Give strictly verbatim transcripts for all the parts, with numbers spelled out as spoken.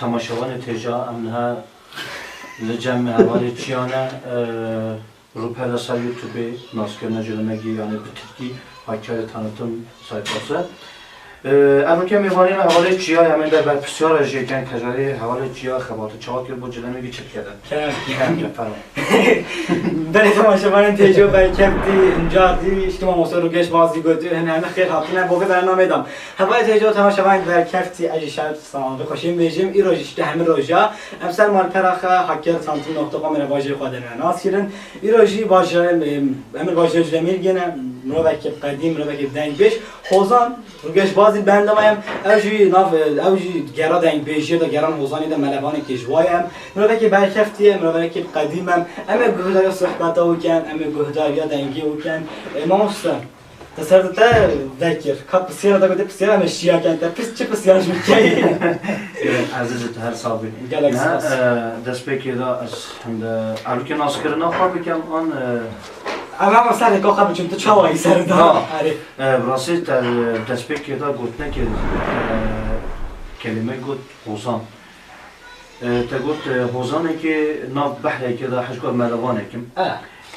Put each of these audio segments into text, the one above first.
Temaşevanê têja em niha li cem hevalê Çiya ne, e, rûpela ser YouTubeê naskirina culemegî, yanî bi tirkî, Hakkari Tanıtım Sayfası. E, em û ke mêvanê me hevalê Çiya ye, em ê de berpirsyara jê ken, kejarê hevalê Çiya xebatê çawa kir bo culemegî çi dikete? Kerem. Kerem ke, fermo. Berê temaşevanên têjo berkeftî, inca dî, işte mamoste Rugeş Bazî gotu, hin hene xêr hatine, bo ke bernamê dam. Hevalê têjo temaşevanên berkeftî, ez jî şer Salam, bi xweşî bêjim, îro jî işte hemî roja em ser malpera xwe Hakkari Tanıtım nokta com re bajêrê xwe dene nas kirin. Îro jî bajarê, em, em ê bajarê Culemêrgê ne, mirovekî qedîm, mirovekî dengbêj, Hozan Rugeş Bazî bendama em. Ew jî nav, ew jî gera dengbêjiyê de, geran Hozanê de melevanekî ji wa ye em. Mirovekî berkeftî ye, mirovekî qedîm em. Em ê guhdariya sohbeta wî ken, em ê guhdariya dengê wî ken. E, mamoste. Te ser de te vekir. Ka pisyara te gote pisyara me şiya ken te. Pis çi pisyar ji min keyî? Ezîz tu her sax bî. Gelek spas. E, destpêkê de ez hinde elûkê naskirina xwe bikem an, e, Em ama serê ka xwe biçim tu çawa yî ser de. Ha. Erê. E, bi rastî te destpêkê de gotinekê, e, kelîme got hozan. E, te got, e, hozanekê nav behrekê de hişka melevanekim. E.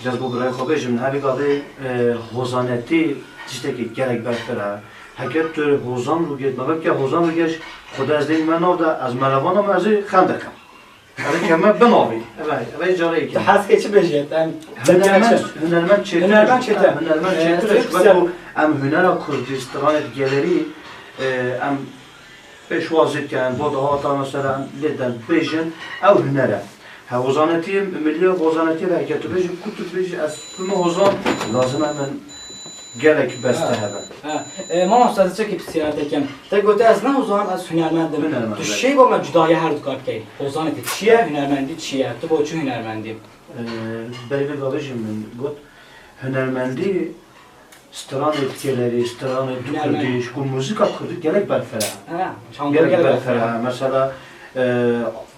Ez bo birayê xwe bêjim, niha vê gavê, e, hozanetî tiştekî gelek berfireh e. Heke tu hozan Rugeş, me veke hozan Rugeş, xwedê ez dênîme nav de, ez melevan im, ez ê xendeqim. Ez ê kevime bin avê. Eve, eve careyekê. Tu hez ke çi bêjî? Em Hunermend, hunermend çêtir. Hunermend çêtir. Hunermend çêtir. Wek ku em hunera kurdî, stranê gelerî, e, em pêşwazî dikin, bo dahata mesela lê de bêjin, ew huner e. He, hozanetiyê, miliyê hozanetiyê de heke tu bêjî, ku tu bêjî, ez bime hozan, lazim e min gelek beste hebe. Ha. E, mamoste, ez çekî pisyara te kem. Te gote, ez ne hozan, ez hunermend im. Hunermend, evet. Tu şêy bo me cudahiya her du ka bikey. Hozanê te çi ye, hunermendî çi ye? Tu bo çi hunermendî? E, berê vê gavê jî min got, hunermendî stranê kêlerî, stranê kurdî, ji ku muzîka kurdî gelek berfireh e. Gelek berfireh e. Mesela, e,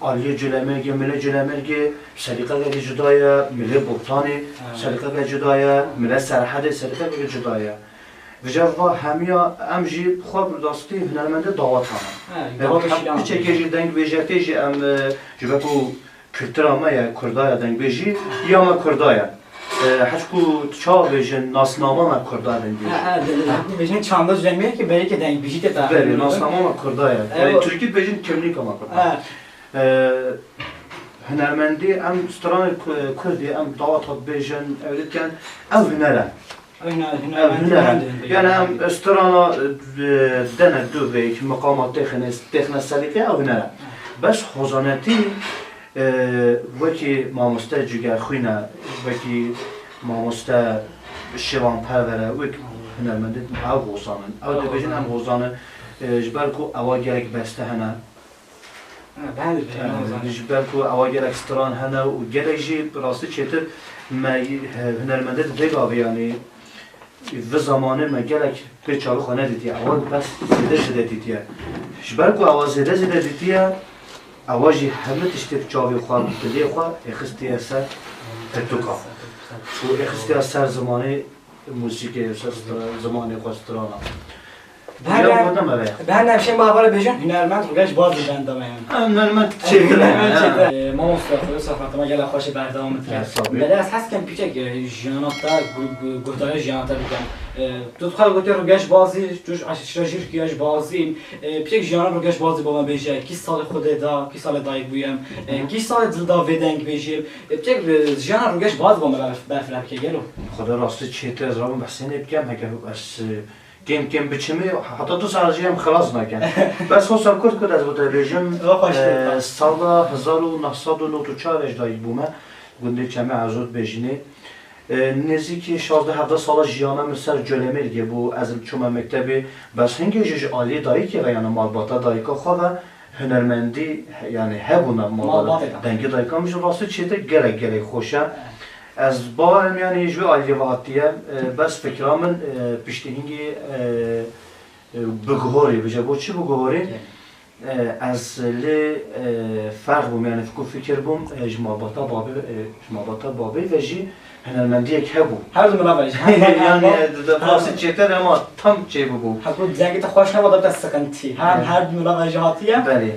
aliyê Culemêrgê, milê Culemêrgê selîqekê cuda ye, milê Botanê selîqekê cuda ye, milê Serhedê selîqekê cuda ye. Vêca va hemiya em jî xwe bi rastî hunermendê dawatan e. Piçekê jî dengbêjetê jî em, e, ji ber ku Kultura me ye, Kurda ye, dengbêjî ya me Kurda ye. E, hişku tu çawa bêjin, nasnama me Kurda ye, dengbêjî. Ha, ha, de, de, bêjin çanda Culemêrgê ki belki dengbêjî te ta. Belê, nasnama me Kurda ye. E, Tirkî bêjin kimlîka me Kurda. Ha. E, hunermendî em stranê Ku-, Kurdî, em dawat hat bêjin, ew dikin, ev huner e. Ev huner, hunermendî. Yani em strana, e, dene dûvêk, miqama têxine, têxine selîqê ew huner e. Bes hozanetî, e, wekî mamoste Cigerxwîn e, wekî mamoste Şêwanperwer e, wek hunermendê ew hozan in. Ew dibêjin em hozan in, e, ji ber ku ewa gelek beste hene. Ha, belê, belê, Em, hozan. Ji ber ku ewa gelek stran hene û gelek jî bi rastî çêtir me, he, hunermendê di vê gavê, yanî, vi zamanê me gelek pê çavê xwe nedîtiye. Ewa bes zêde zêde dîtiye. Ji ber ku ewa zêde zêde dîtiye, ewa jî hemî tiştê bi çavê xwe, bi dilê xwe êxistiye ser pirtûka. Û êxistiye ser zimanê muzîkê, ser stra-, zimanê xwe, strana. Bi her Ya, ne-, bu da me be. Bi her ne şên bavara bêjin, hunermend Rugeş Bazî benda me yani. Ha, hunermend çêtir e, Hunermend ha. çêtir. E, mamoste, Xwedê saxlama gelek xweş berdewam dike. Ya, sağ ol. Belê ez hez kem piçek, e, jiyana te, gu-, gu-, guhdarê jiyana te bikem. E, tu dixwar gote Rugeş Bazî, tu ji aşira jîr kiya ji Bazî. E, piçek jiyana Rugeş Bazî bo me bêje, kî salê Xwedê da, kî salê dayik bûyem. E, Hı hı. Kî salê dil da vê dengbêjî. E, piçek, e, jiyana Rugeş Bazî bo me berf-, berfireh bike, gelo. Xwedê rastî çêtir ez rabim behsê nê bikem, heke ez, e, Kêm kêm biçimê, heta du sal jî em xilas nakin. Bes xwestem kurt kurt ez bo te bêjim, Ew xweş e, tê. Sala hezar û neh sed û nod û çar ji dayik bûme, gundê Çemê Ezot Bêjinê. E, nêzîkî şazdeh hevdeh sala jiyana min ser Colemêrgê bû, ez li çûme mektebê, bes hingê jî ji aliyê dayikê ve, yani malbata dayika xwe ve, hunermendî, yani hebûna malbata. Malbatê de. Dengê dayika min ji rastî çêtir gelek gelek xweş e. Evet. Ez bawer im, yani ji wê aliyê ve hatiye, e, bes fikra min, e, piştî hingî, e, e, biguhorî, bije bo çi biguhorî? Evet. E, ez lê, e, ferq bûm, yani ku fikir bûm, e, ji malbata babê, e, ji malbata babê ve jî hunermendiyek hebû. Her du milav ve jî. Yani, e, di, di, plasî çêtir ema tam çêbûbû. Heko dengê te xweş neba da te sıkıntı. Hem Evet. her du milav ve jî hatiye. Belê.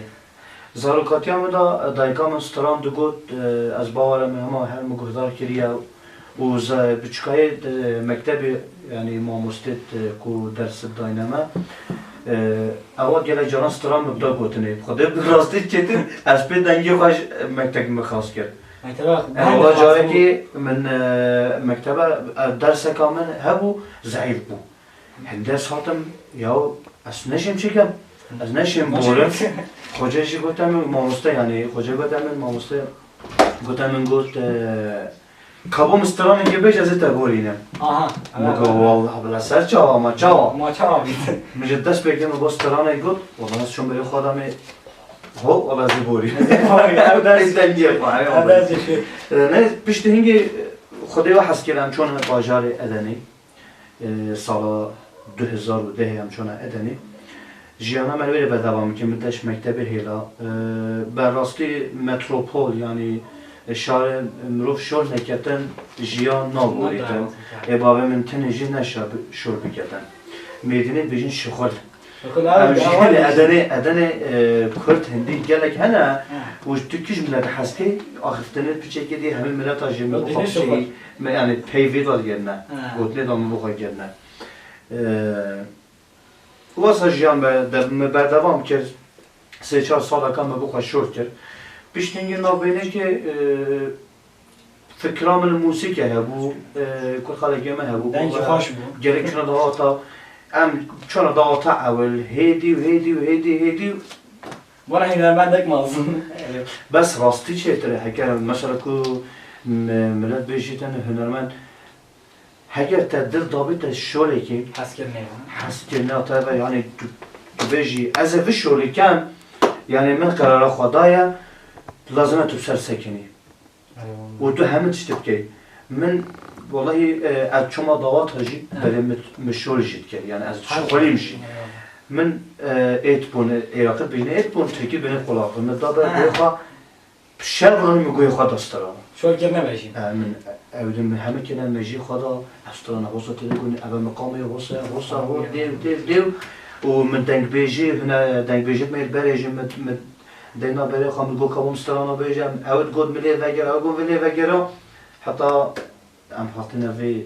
Zarokatiya min de dayika min stran digot, e, ez bawer im hema her min guhdar kiriye û ze-, biçûkayê, e, mektebê, yanî mamostê, e, ku ders didayne me, e, ewa gelek caran stran min bida gotinê. Xwedê bi rastî çêtir, ez pê dengê xwe ji mektebê min xas kir. Mekteba Ewa carekê min, e, mektebe, e, derseka min hebû, zeîf bû. Hindê ez hatim, ya ez neşêm çi kem, ez neşêm borim. Xoce jî gote min, mamoste, yanî xoce gote min, mamoste gote min got, e, ka bo min stranekê bêj, ez ê te borînim. Aha. Min got, wallah bila ser çawa, ma çawa? Ma çawa bît? Min ji dest pê kir, min bo stranek got, wallah ez çûm berê xwe da me, ho, wallah ez ê borî. Ev ders Dengê xwe, ev ders jî. E, ne, piştî hingê Xwedê we hez kir, em çûne bajarê Edenê. E, sala du hezar û dehê em çûne Edenê. Jiyana me wê re berdewam bikin, min deşt mektebê hêla. E, berrastî metropol, yanî, e, şarê mirov şol neketin, jiyan naborîtin. Ê bavê min tenê jî neşa bi-, şol biketin. Mêrdînê dibêjin şixul. Ew jî gelê Edenê, Edenê, e, Kurd, Hindî gelek hene û ji tu kîj milet hez key, axiftinê piçekê dê hemî mileta jê min bi xwe biçî, me, yanî peyvê da gerine, gotinê da min bi xwe gerine. E, wesa jiyan be, de, me berdewam kir, sê çar saleka me bi xwe şor kir. Piştî hingê navbênekê, e, Fikra min li mûsîkê hebû, e, kurxalekê me hebû. Dengê xweş bû. Gelek çûna dawata, em çûna dawata ewil, hêdî û hêdî û hêdî, hêdî û Bana hünermendek mazin. Bes rastî çêtir e, heke mesela ku mi-, millet bêjî te ne hunermend, heger te dil dabî te şolekê, Hezkirinê. Hezkirinê te ve, yanî tu, tu bêjî, ez ê vi şolê kem, yanî min qerara xwe daye, lazim e tu ser sekinî. Eyvallah. Û tu hemî tiştî bikey. Min, welahî, e, ez çoma dawata jî, he, berê min, min şol jî dikir. Yanî ez şixulîm jî. Eyvallah. Min, e, êt bûn, êraqî bîne êt bûn, tirkî bîne qulaq bûn. Min da ber, he, bê xwe, şev rûnî min guhê xwe da strana. Şol kirine be jî. E, min, ew din min hemî kirine mejî xwe da, ez strana hosa têde gunî, eve miqamê hosa, hosa, ho, dêw, dêw, dêw. Û min dengbêjî, hune, dengbêjî me berê jî min, min Dêna berê xwe min got, ka bûm strana bêjim, ew digot, min lê vegere, ew got, min lê vegere. Heta em hatine vê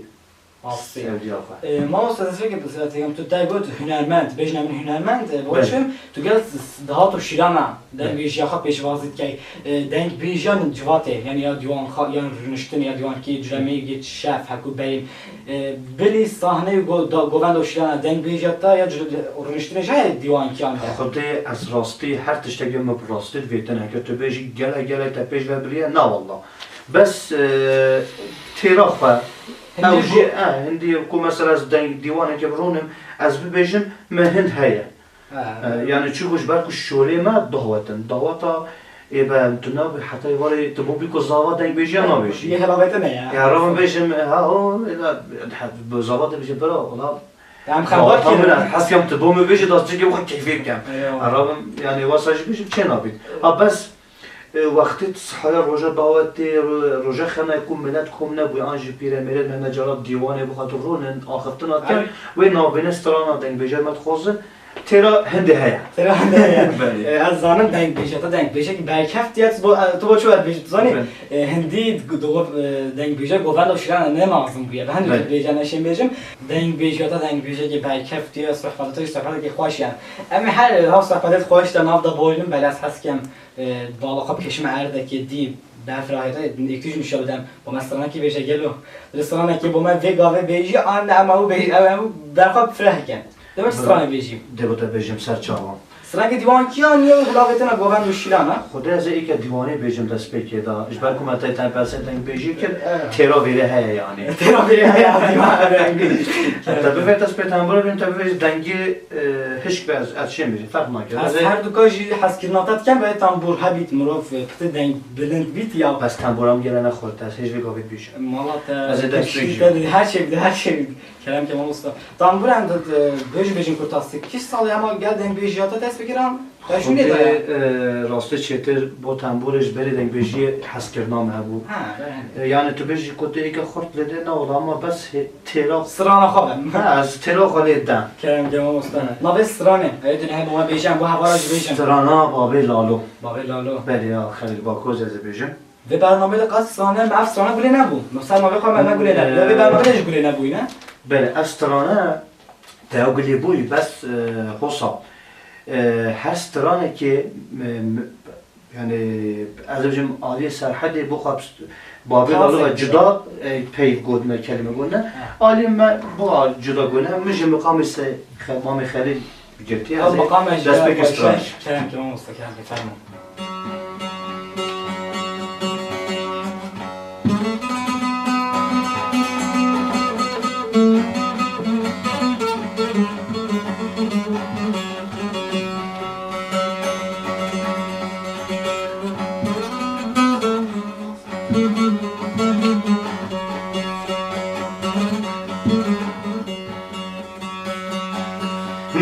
Astê. Ewliya xwe. E, mamoste, ez fikir dixwazim, tu te got hunermend, bêjne min hunermend, e, Belê. Boçim, tu gel s-, s-, dahat û şîrana Belê. Dengbêjiya xwe pêşwazî dikey. E, dengbêjiya min civatê, yani ya diwan xa-, yan rûniştinê, ya diwankî, curemê, şef, hekû beyim. E, bilî sahneyê go-, da-, govend û şîrana dengbêjiya te ya cur-, rûniştinê jî heye diwankî yan de? Xwedê ez rastî her tiştekê min bi rastî divêtin. Heke tu bêjî gelek gelek te pêş ve biriye, na wallah. Bes, e, têra xwe. Hindî ew jî, go- e, hindî ku mesela ez deng dîwanekê birûnim, ez bibêjim, me hind heye. Ha. E, yani çi ku ji ber ku şolê me dawet in. Daweta ê be tu nabî heta êvarê tu bo bî ku zava dengbêjiya nabêjî. Yê helavete me ya. Ya rabim bêjim, ha, o, êla, ha, bi zava dibêje bira, ola. Em xebat kirin. Hes kem tu bo min bêjî, da çikê xwe keyfê bikem. Eyvallah. Rabim, yani wasa jî bêjim çê nabît. Ha bes, e, wextê tu sihaya roja dawetê, ro-, roja xenayê ku milet kom nebûye, an jî pîremêrê me ne cara dîwanê bixwe tu rûnin, axiftina dikin, Ay. Wê navbêne strana dengbêje me dixwazin, têra hindê heye. Têra hindê heye. Belê. E, ez zanim dengbêje, te dengbêjek berkeftiye, tu bo, e, tu bo çi werdibêjî, tu zanî? Belê. E, hindî di, di, e, dengbêje govend û şîrana ne mazin bûye. Bi hindî Belê. Dibêje neşên bêjim. Dengbêjiya te dengbêjekê berkeftiye, sohbeta te jî sohbetekê xweş ye. Em ê her, e, ha sohbetê xweş de nav de boynin, belê ez hes kem. E, bala xwe bikêşime erdekê dî, berfirahê te, êkî jî nişa bidem, bo me stranekî bêje gelo. Dil stranekî bo me vê gavê bêjî, an ne em ew bêjî, ew, ew berxwe bifireh kem. Dê me çi stranê bêjî? Dê bo te bêjim ser çavan. Stranekê dîwankiyan ye, hilavêtina govend û şîrana. Xwedê ez ê êke dîwanê bêjim destpêkê de. Ji ber ku me te, te persê dengbêjî kir, Evet. Têra vêrê heye yani. Têra vêrê heye, dîwan dengbêjî. Te bivê destpê tembûrê bîn, te bivê dengê E, hişk be ez, ez çêm bêjim, ferq nake. Ez Ez ê her du ka jî hezkirina te dikem, belê tembûr hebît, mirov, e, pitê deng bilind bît ya. Bes tembûra min gele ne xurt, ez hêj vê gavê dibêjim. Mala te, Ez ê dest pêşî bêjim. Te her şey bide, her şey bide. Kerem ke mamosta. Tembûra em de, de, bêjî bêjin kurtastî. Kîş salê hema gel dengbêjiya te dest Giran, te şûnê de ye. Xwedê, e, rastî çêtir bo tembûrê ji berê dengbêjiyê hezkirina me hebû. Ha, be. E, yani tu bêjî ku tu êke xurt lê de ne wala ama bes hê-, têra. Strana xwe be. Ha, ez têra xwe lê dem. Kerem, kerem, mamoste. Navê stranê, ew din hebe we bêjin, bo hevara jî bêjin. Strana Babê Lalo. Babê Lalo. Belê ya, Xelîl Bakoz ez ê bêjim. Vê bernameyê de qas strane, me ev strane gulê nebû. Me ser navê xwe me, me gulê nebû. Ya vê bernameyê de jî gulê nebûyî, ne? Belê, ev strane Teya gulê bûyî, bes, e, hosa. E, her stranekê, e, m-, yani, ez dibêjim aliyê Serhedê bo xwe pst-, Babê Lalo ve cuda, e, peyv gotine, kelime gotine. Ha. Aliyê me bo cuda gotine. Min ji miqamê se-, xe-, Mamê Xelîl girtiye. Ew ez ê miqamê ji destpêkê stran. Kerem, kerem, mamoste, kerem, fermo.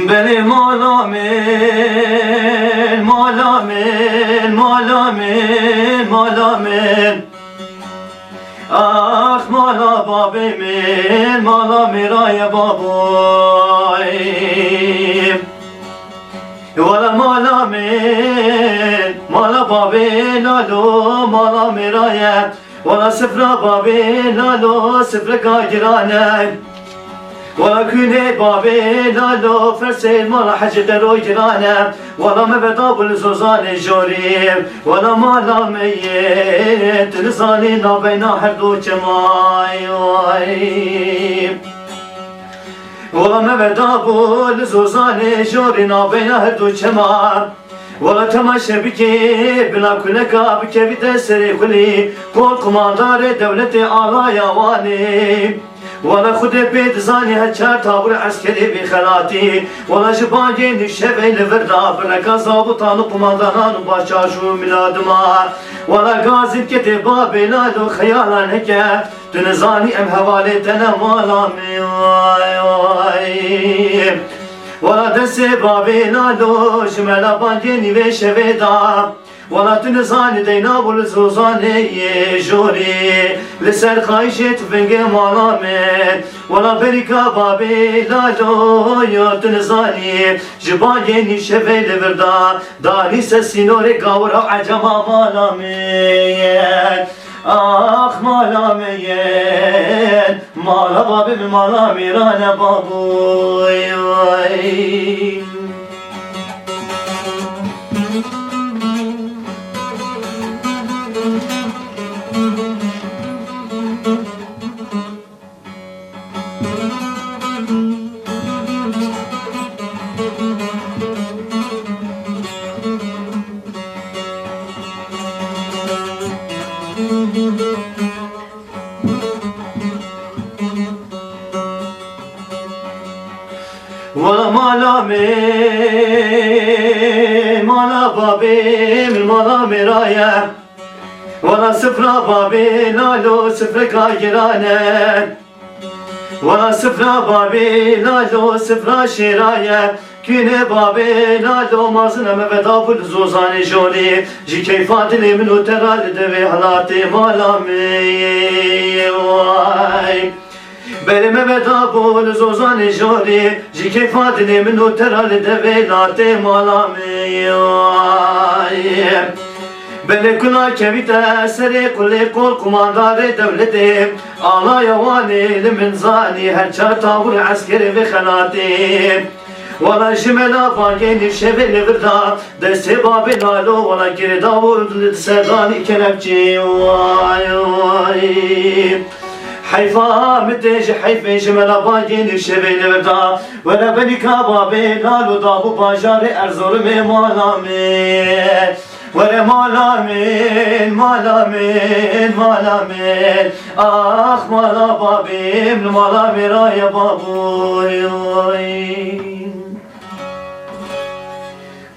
Belê mala min, mala min, mala min, mala min. Ax mala babê min, mala mêra ye baboy. Wala mala min, mala babê Lalo, mala mêra ye. Wala sifra babê Lalo, sifreka giran e. Wala kûnê babê Lalo, fersê mala Hecî Qero giran e. Wala me veda bû li zozanê jorî. Wala mala me yê, tu nizanî navbeyna her du çemay. Wala me veda bû li zozanê jorî, navbeyna her du çema. Wala temaşe bikê, bila kuleka bikevîte serê xulî, kol qumandarê dewletê alaya Wanê. Wala Xwedê pê dizanî her çar tabûr eskerê vê xelatî. Wala ji bangê nîvşevê li vir da, bireka zabutan û qumandanan û başçaş û miladima. Wala gazî biketê babê Lalo xeyala neke. Tu nizanî em hevalê te ne mala me, ay, ay. Wala destê babê Lalo, ji me la bangê nîvê şevê da. Wala tu nizanî deyna bû li zozanê yê jorî. Li ser xayişê tifingê mala me. Wala berîka babê Lalo, yo tu nizanî. Ji bangê nîvşevê li vir da. Danî ser sînorê gawira ecema mala me. Ax mala me yên, mala babê min, mala mêrane baboy. Wala mala min, mala babê min, mala mêra ye. Wala sifra babê Lalo, sifreka giran e. Wala sifra babê Lalo, sifra şêra ye. Kûnê babê Lalo, mazina me veda bû li zozanê jorî. Ji keyfa dilê min û te ra li devê helatê mala me. Way. Belê me veda bû li zozanê jorî. Ji keyfa dilê min û te ra li devê latê mala me. Ay. Belê kula kevîte serê qulê qol qumandarê dewletê. Alaya Wanê li min zanî her çar tabûr eskerê vê xelatê. Wala ji me la bangê nîvşevê li vir da. Destê babê Lalo wala girêdaw û li ser danî kelepçê. Way, way. Heyfa min tê ji heyfê ji me la bangê nîvşevê li vir da. Were belîka babê Lalo dabû bajarê Erzorumê mala me. Were mala min, mala min, mala min. Ax mala babê min, mala mêra ye baboy.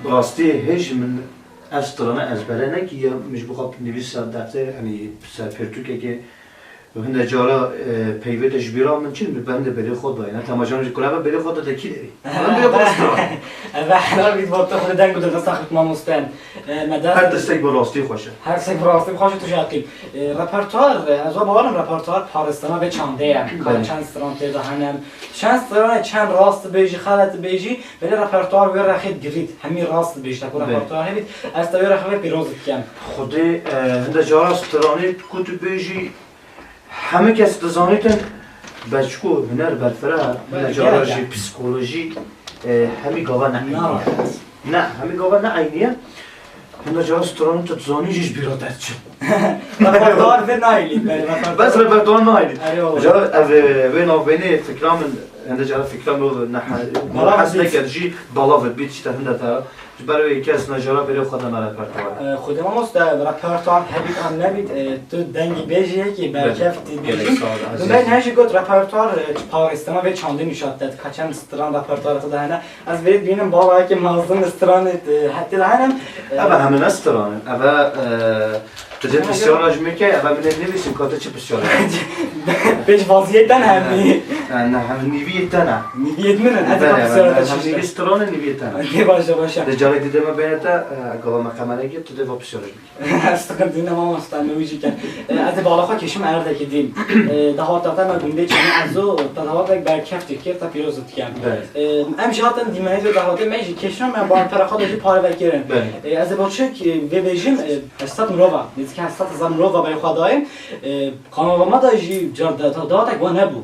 Bi rastî hêj min ev strane ezbere nekiriye, min ji bo xwe nivîsa defter, yanî ser pirtûkekê Hinde cara, e, peyvê te ji bîra min çin, bi hinde berê xwe dayê. Ne, temacan ji kurava berê xwe de kî derî? Ben berê xwe destran. Eve helal bît, bo te xwe deng û dest saxit mamoste. E, me dest Her tiştek bi rastî xweş e. Her tiştek bi rastî xweş e, tu jî heqî. E, repertuar, e, ez bawerim repertuar parêstana vê çandê ye. Belê. Çend stran tê de hene. Çend stranê çend rast dibêjî, xelet dibêjî, belê repertuar wê rexê digirît. Hemî rast dibêjî, te ku Belê. repertuar hebît, ez te wê rexê pîroz dikem. Xwedê, e, hinde cara stranê ku tu bêjî, Hemî kes dizanîtin, be çiku huner berfireh e, Be, hine cara gerek e. jî psîkolojî, e, hemî gava ne eynî ye. Ne, hemî gava ne eynî ye. Hinde cara stranî tu dizanî jî ji bîra derdiçin. Repertuar vê nayîlî, be, repertuar. Bes repertuar nayîlî. Erê, ola. Cara ev, e, wê navbênê fikra min, hinde cara fikra min ne he-, Bala hez bit. nekir jî bala vit bît, işte hinde te Ji ber wê kes ne cara berê xwe de me repertuar. E, Xwedê mamoste, repertuar hebît an nebît, e, tu dengî bêjî yekî Belê. berkeft Gelek dibêjî. sağ ol, Min ezîz. bej ne jî got repertuar, e, parêstana vê çandê nîşat te, ka çend stran repertuara te de hene. Ez vê dibînim bala yekê mezin stranê, e, hetê de hene. E, Eve hemine stran in. Eve, e, tu dê Ha, pisyara yok. ji min ke, eve min ê nivîsim ka tu çi pisyara. Pêş vaziyê te ne hemî. E, ne, hem nîviyê te ne. Nîviyê min e, ez Belê, ê pisyara belê, te hem çişte. nîvî stran e, nîviyê te ne. Ê, baş e, baş e. Di carek dide me bêne te, e, gala me qemere gir, tu dê va pisyara ji min. Sıkıntı ne mamosta, me wî jî ken. E, ez ê bala xwe kêşim erdekê dîn. E, dahata te me gundê çêne ez û te dawatek berkeftir kir, te pîroz dikem. Belê. E, em jî hatin dîmenê vê dahatê me jî kêşin me ban pera xwe de jî pare vekirin. Belê. E, ez ê bo çek, e, vê bêjim, e, heşt sed mirova, nêzîkî heşt sed hezar mirova berê xwe dayê. E, kanala me de jî car de, dawatek wa nebû.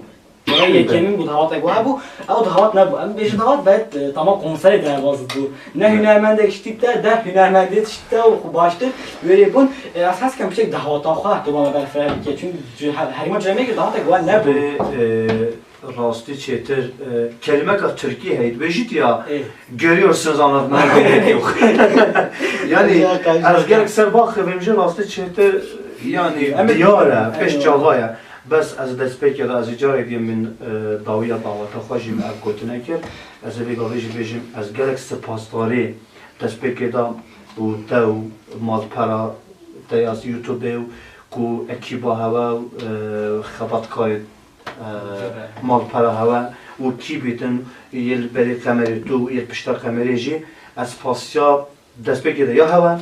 Wala yekemîn bû, dawatek wa hebû, ew dawat nebû. Em bêjin dawat bet, e, tamam konserê derbaz bû. Ne Hı. hunermendek ştî te, ne hunermendê ştî te û xwe baştir wêrê bûn. E, ez hez kem piçek dawata xwe tu bana berfireh bike. Çünkü cü-, her-, herîma cemê ki dawatek wa nebû. Bi, e, rastî çêtir, e, kelimeka Tirkî heyî dibêjît ya, Ê. görüyorsunuz anlatmaya gerek yok. Yani Ya, kardeşim. ez gerek ser baxivim ji rastî çêtir, yani Em ê diyar e, Eyvallah. pêş çava ye. Bes ez destpêkê de ez ê carek dî min, e, dawiya daweta xwe jî min ev gotine kir. Ez ê vê gavê jî bêjim, ez gelek sipasdarî destpêkê de û te û malpera te ya YouTubeê û ku ekîba hewe û, e, xebatkarê, e, malpera hewe û kî bîtin yê li berê qemerê tu û yê pişta qemerê jî ez spasiya Destpêkê de ya hewe,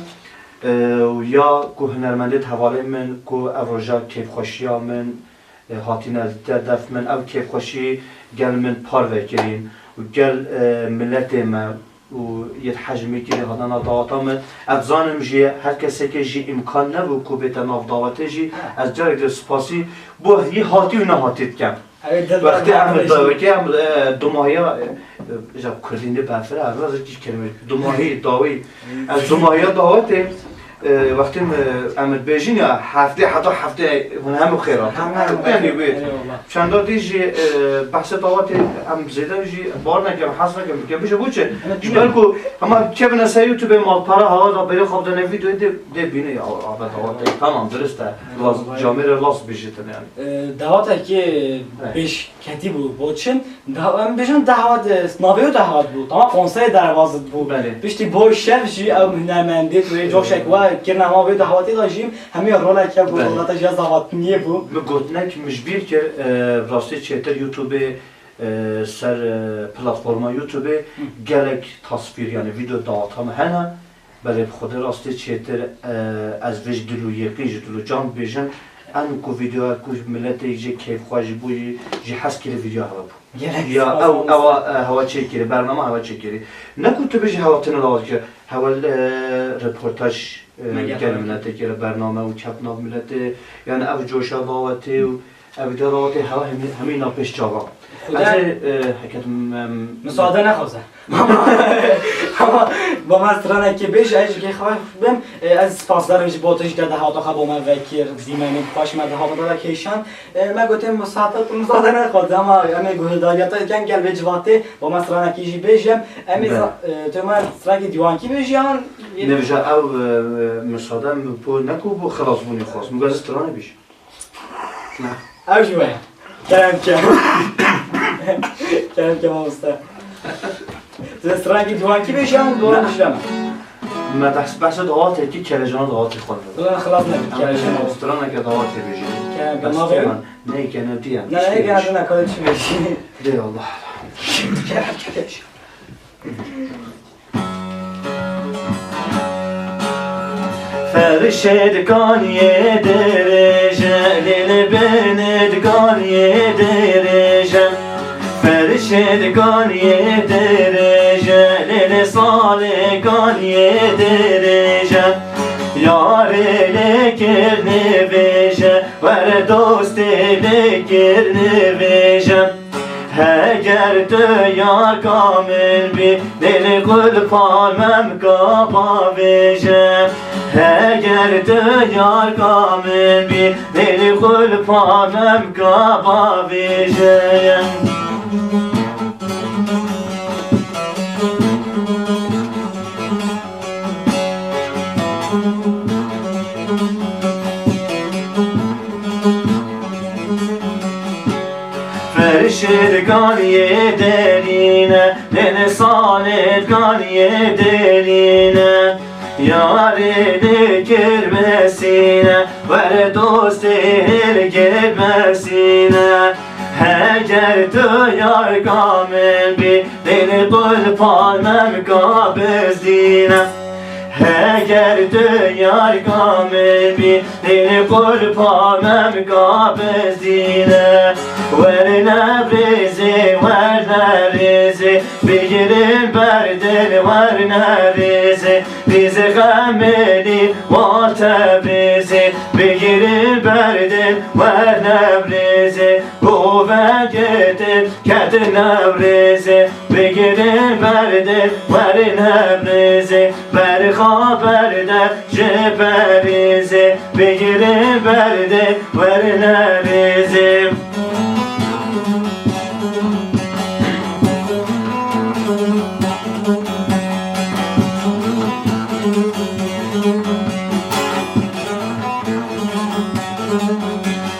e, û ya ku hunermendê di hevalê min, ku ev roja kêfxweşiya min, e, hatine li te def min, ew kêfxweşî gel min parve kirîn û gel, e, miletê me û yê hejmê kirî hatine nav daweta min. Ez zanim jî her kesekê jî îmkan nebû ku bête nav dawetê jî. Ez carek de spasî bo yî hatî û nehatî dikem. Ew ê dil Wextê em berdan da-, wekî em, e, dumahiya, e, e, ja kurdî ne berfireh, ez nazanim kî kelime. Dumahî, dawî. Ez dumahiya dawetê, e, wextê em, em dibêjin ya, heftê, heta heftê, hûn hemû xêr hatin. Hemû Em, xêr. yanî wê. Eyvallah. Çenda dî jî, e, behsê dawetê, em zêde jî bar nekem, hez nekem, ke bije bo çi? Evet, Ji ber ku, hema kevine ser YouTube malpara, hawa da berê xwe bidene videoyê dê, dê bîne ya, abi dawetê. Tamam, dirist e. Eyvallah. Las, camêre las bijitin yani. E, dawatekî Evet. pêş Ketî bû, bo çin? Da-, em bêjin dehwat, e, navê û dehwat bû. Tamam, konserê derbaz bû. Belê. Piştî bo şev jî ew hunermendê tu yê coşek Belê. we kirine ma vê dehwatê de jî hemî roleke bû, Belê. roleta jî ya zavatniyê bû. Min gotinek min ji bîr kir, e, rastî çêtir YouTubeê, e, ser, e, platforma YouTubeê Hı. gelek tasvîr, yani video dawata min hene. Belê bi Xwedê rastî çêtir, e, ez vê ji dil û yekî ji dil û can dibêjim. Em ku vîdeoya ku miletê jê keyfxweş bû jî, jî hez kirî vîdeo hewa bû. Gelek Ya spas ew, mamoste. ewa, e, hewa çêkirî, bernama hewa çêkirî. Ne ku tu bêjî hewa tune dawet kir, hewa, e, reportaj, e, Me gel gel hewa miletê kir, bername û kep nav miletê. Yani ev coşa dawetê û Ev de rawatê hewa hemî, hemî na pêş çavan. Xuda Ez ê, e, heket, em, Misade nexwaze. Ama, ama, ba me stranekê bêje, ez jî kê xwe bim, e, ez spasdarim ji bo tu jî de dehata xwe bo me vekir, dîmenê xweş me dehata de kêşan. E, me gotin misade, misade nexwaze, ama em ê guhildariya te dikin, gel vê civatê, ba me stranekê jî bêje. Em ê Be. za-, e, tu me stranekê dîwankî bêje, yan? Nevja ew, e, misade min bo, ne ku bo xilasbûnê xwest, min got ez strane bêjim. Ew jî we. Kerem ke. Kerem ke mamoste. Siz strangî ciwankî bêjî yan doğru Ne. bişleme. Me behs, behsa dawatekî kelecana dawatê xwe. Bilen xilas ne Em kelecana. straneke dawatê bêjî. Ee, ben ne yapayım? Ne gene diyen. Ne, ne gene diyen, kardeşim. De Allah Allah. Ferşê dikaniyê dirêje, lê li binê dikaniyê dirêje. Ferşê dikaniyê dirêje, lê li salê kaniyê dirêje. Yarê lê kir nivêje, were dostê lê kir nivêje. Heger tu yarka min bî, dê li qulpa me mka bavêje. Heger tu yarka min bî, dê li qulpa me mka bavêje. Ferşê dikaniyê derîne, lê li salê dikaniyê derîne. Yarê dikir mesîne, were dostê hêl girmesîne. Heger tu yarka min bî, dê li qulpa me mka bizdîne. Heger tu yarka min bî, dê li qulpa me mka bizdîne. Werne rêzê, werne rêzê, bigirin berdin werne rêzê. Rêzê xemêlî wa Tebrîzê, bigirin berdin werne rêzê. Govek din ketin ew rêzê, bigirin berdin werin ev rêzê. Berxa berde ji perêzê, bigirin berdin werin ev rêzê.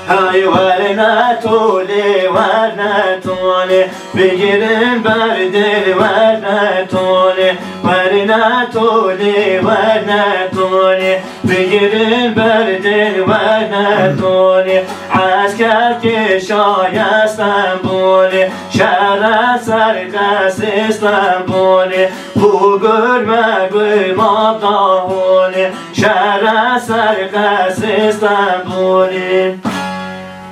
Hey werne tolê, werne tolê, bigirin berdê, werne tolê, werne tolê, werne tolê, bigirin berdê, werne tolê. Esker kêşaye Stenbolê, şere ser qesê Stenbolê, bû gur me gur ma daholê, şere ser qesê Stenbolê.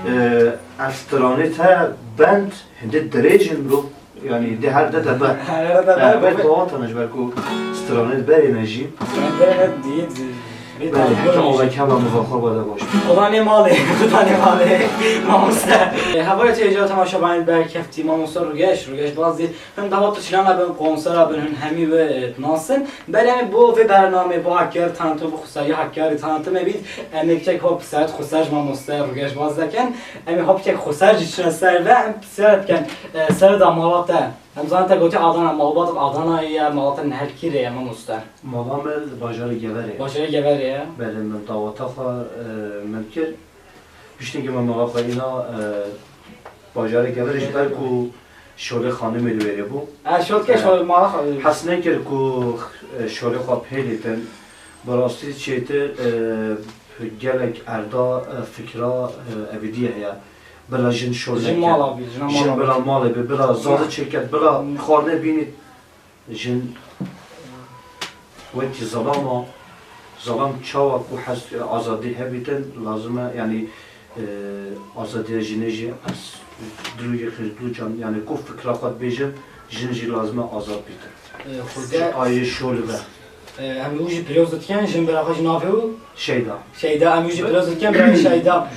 Ev stranê te bend hindê dirêj in bro. Yanî di her de te ber. Her de te ber, Evet, baba. Bawatana ji ber ku stranê berê ne jî. Stranê berê ne diyê di-, Belê, heta avek hema mivaxwa bade baş. Xudanê malê, xudanê malê, mamoste. E, hevalê te hêja temaşevanên berkeftî, mamoste Rugeş, Rugeş Bazî. Him dawa tu çilana bin, konsera bin, him hemî we, e, nasin. Belê em bo vê bernamê, bo Hakkari tanıtım, bo xweseriya Hakkari tanıtım e bît. Em ê piçek hop seret xweser ji mamoste Rugeş Bazî dekin. Em ê hop piçek xweser jî çine ser ve, em pisyar bikin, e, ser da mala te. Em zaten te gotî Adana, malbat Adana ye, malbat Nehekîrê ye, mamoste. Mala me li bajarê Geverê ye. Bajarê Geverê ye. Belê, min daweta xwe, e, min kir. Piştî ke me mala xwe îna, e, bajarê Geverê ji ber ku Şolê Xanimê li wêrê bû. E, Şolê ke E, Şolê mala xwe. Hes nekir ku, e, Şolê xwe pêlîtin. Bi rastî çêtir, e, gelek erda, e, fikra, e, evîdî heye. Bila jin şol Jin neke. Mala bî, jina Jin mala bila bî. Malê bî, bila zade çêket, bila xwarinê bînît. Jin wekî zelama, zelam çawa ku hez azadî hebîtin, lazim e, yanî, e, azadiya jinê jî ez dilû yê xêr dilû can, yanî ku fikra xwe dibêjim, jin jî lazim e azad bîtin. E, Xude Ji ayê şol be. E, em wî jî piroz dikin, jin bira xwe jî navê û Şeyda. Şeyda, em wî jî piroz dikin, bira Şeyda.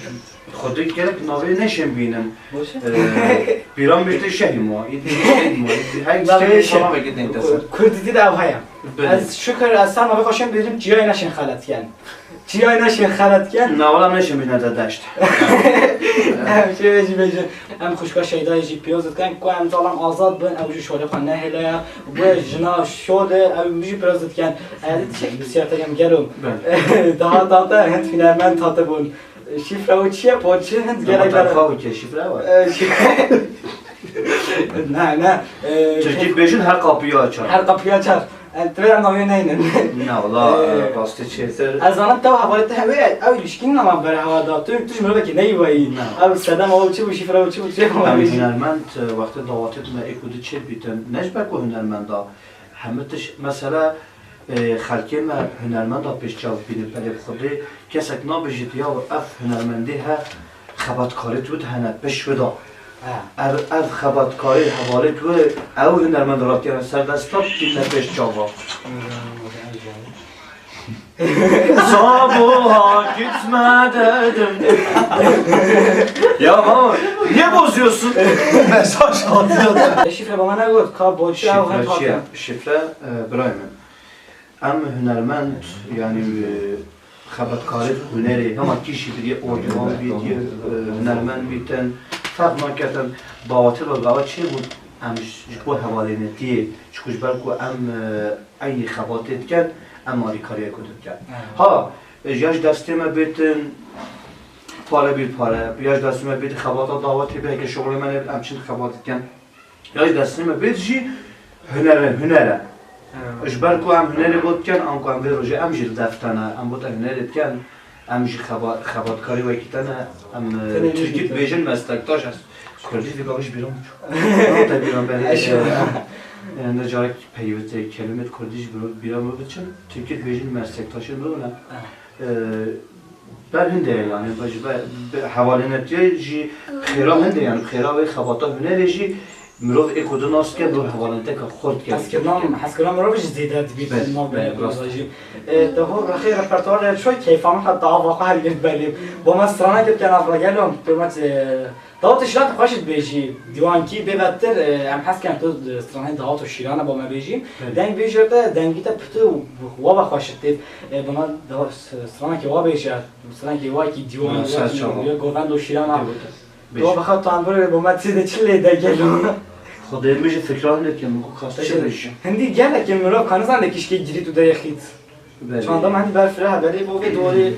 Xwedê gerek navê neşên bînin. Boş. Ee, Pîran Mîrtê Şehî ma, îdî Şehî ma, îdî her Navê tiştekî Şehî. Salamekê tên te ser. Kurdî de ev heye. Belê. Ez şükür, ez ser navê xwe şên bînim, çiyayê neşên xelet ken. Çiyayê neşên xelet ken. Navê neşên bîne de deşt. Em şey jî bêjin. Em xwişka Şeydayê jî piroz dikin, ku em zalam azad bin, ew jî şolê xwe nehêlaya. Wê jina şolê, ew jî piroz dikin. Ez tişek pisyar te kem gelo. Ben. Daha tate, hend hünermend tate bûn. Şifre û çi ye? Bo çi hend Ama gerek dara? Tarxa û ke şifre var. E, şi-, ne, ne. E, Türkçe ke- bêjin her kapıyı açar. Her kapıyı açar. Em, tu vê em navê neynin. Na, wala, Ee, rastî çêtir. Ez zanim tev hevalê te hewê, ew ilişkî nama berhewa da. Tu, tu ji mirovekî neyî wayî. Na. Ew sedema, ew çi bû, şifre, ew çi bû, çi bû. Em hunermend, e, wextê dawetê me ê ku di çêt bîtin, ne ji ber ku hunermend a. Hemî tiş, mesela, e, xelkê me hunermend a pêş çav bînin, belê bi Xwedê kesek nabêjit ya ev hunermendê he, xebatkarê tu hene pişt wê da. He. Ev, ev xebatkarê hevalê tu, ew hunermend ratiye serdesta tîne pêş çava. Sabuha gitme dedim. Ya baba, niye bozuyorsun? Mesaj atıyor. Şifre bana ne got? Ka boşu Şifre çi ye? Şifre, e, birayê min. Em hunermend, yanî, e, xebatkarê hunerê, hema kî jî bidiyê orgevan bît, yê, e, hunermend bîtin, ferq naketin, dawetê ve gava çê bû, em ji, ji bo hevalênetiyê, çiku ji ber ku em, e, eynî xebatê dikin, em alîkariyê ku dikin. Evet. Ha, e, ya ji destê me bêtin, pare bî pare, ya ji destê me bêtin, xebata dawetê bê, heke şoxlê me nebê, em çin xebat dikin. Ya ji destê me bêt jî huner e, huner e. He. Ji ber ku em hunerê bo dikin, anku em vê rojê em jî li def tene, em bo te hunerê dikin, em jî xeba-, xebatkarê wekî tene, em, e, Tenê tirkî jî dibêjin meslektaş, ez kurdî dibam ji bîran biçû. Te bîran berê. Eşe. E, ne carek peyvê te kelimê kurdî ji bîran, bîran biçin, tirkî dibêjin meslektaşê min ne. He. E, ber hinde ye, yani, be-, be-, be-, hevalênetiyê jî xêra hinde, yani, xêra wê xebata hunerê jî mirov ê ku di nas dike, mirov hevalêneteka xurt dike. Hezkirin, hezkirin mirov jî zêde dibî. Belê, nav belê, rast. Jî. E, te ho rexê repertuarê şoy keyfa min heta ava xwe her yek belê. Bo me strana kir ke nav re gelo, tu me, e, Dawet û şîran tu xweş dibêjî, dîwankî bê vetir, e, em hes ken tu stranê dawet û şîrana bo me bêjî. Belê. Deng bêjî te, dengî te pitu û wa ve xweş tê. E, bo me dawa s-, stranekê wa bêje, stranekê wa kî dîwan, wa kî govend û şîrana. Dê bo te. Bêj. Tu wa bi xew tanbur bo me tê de çi lê de gelo. Xwedê min jî fikra hindê ke min ku kas çi bêjim. Hindî gelekê mirov ka nizane kişkê girî tu de yexît. Belê. Çanda me hindî ber fire hebelê bo vê dorê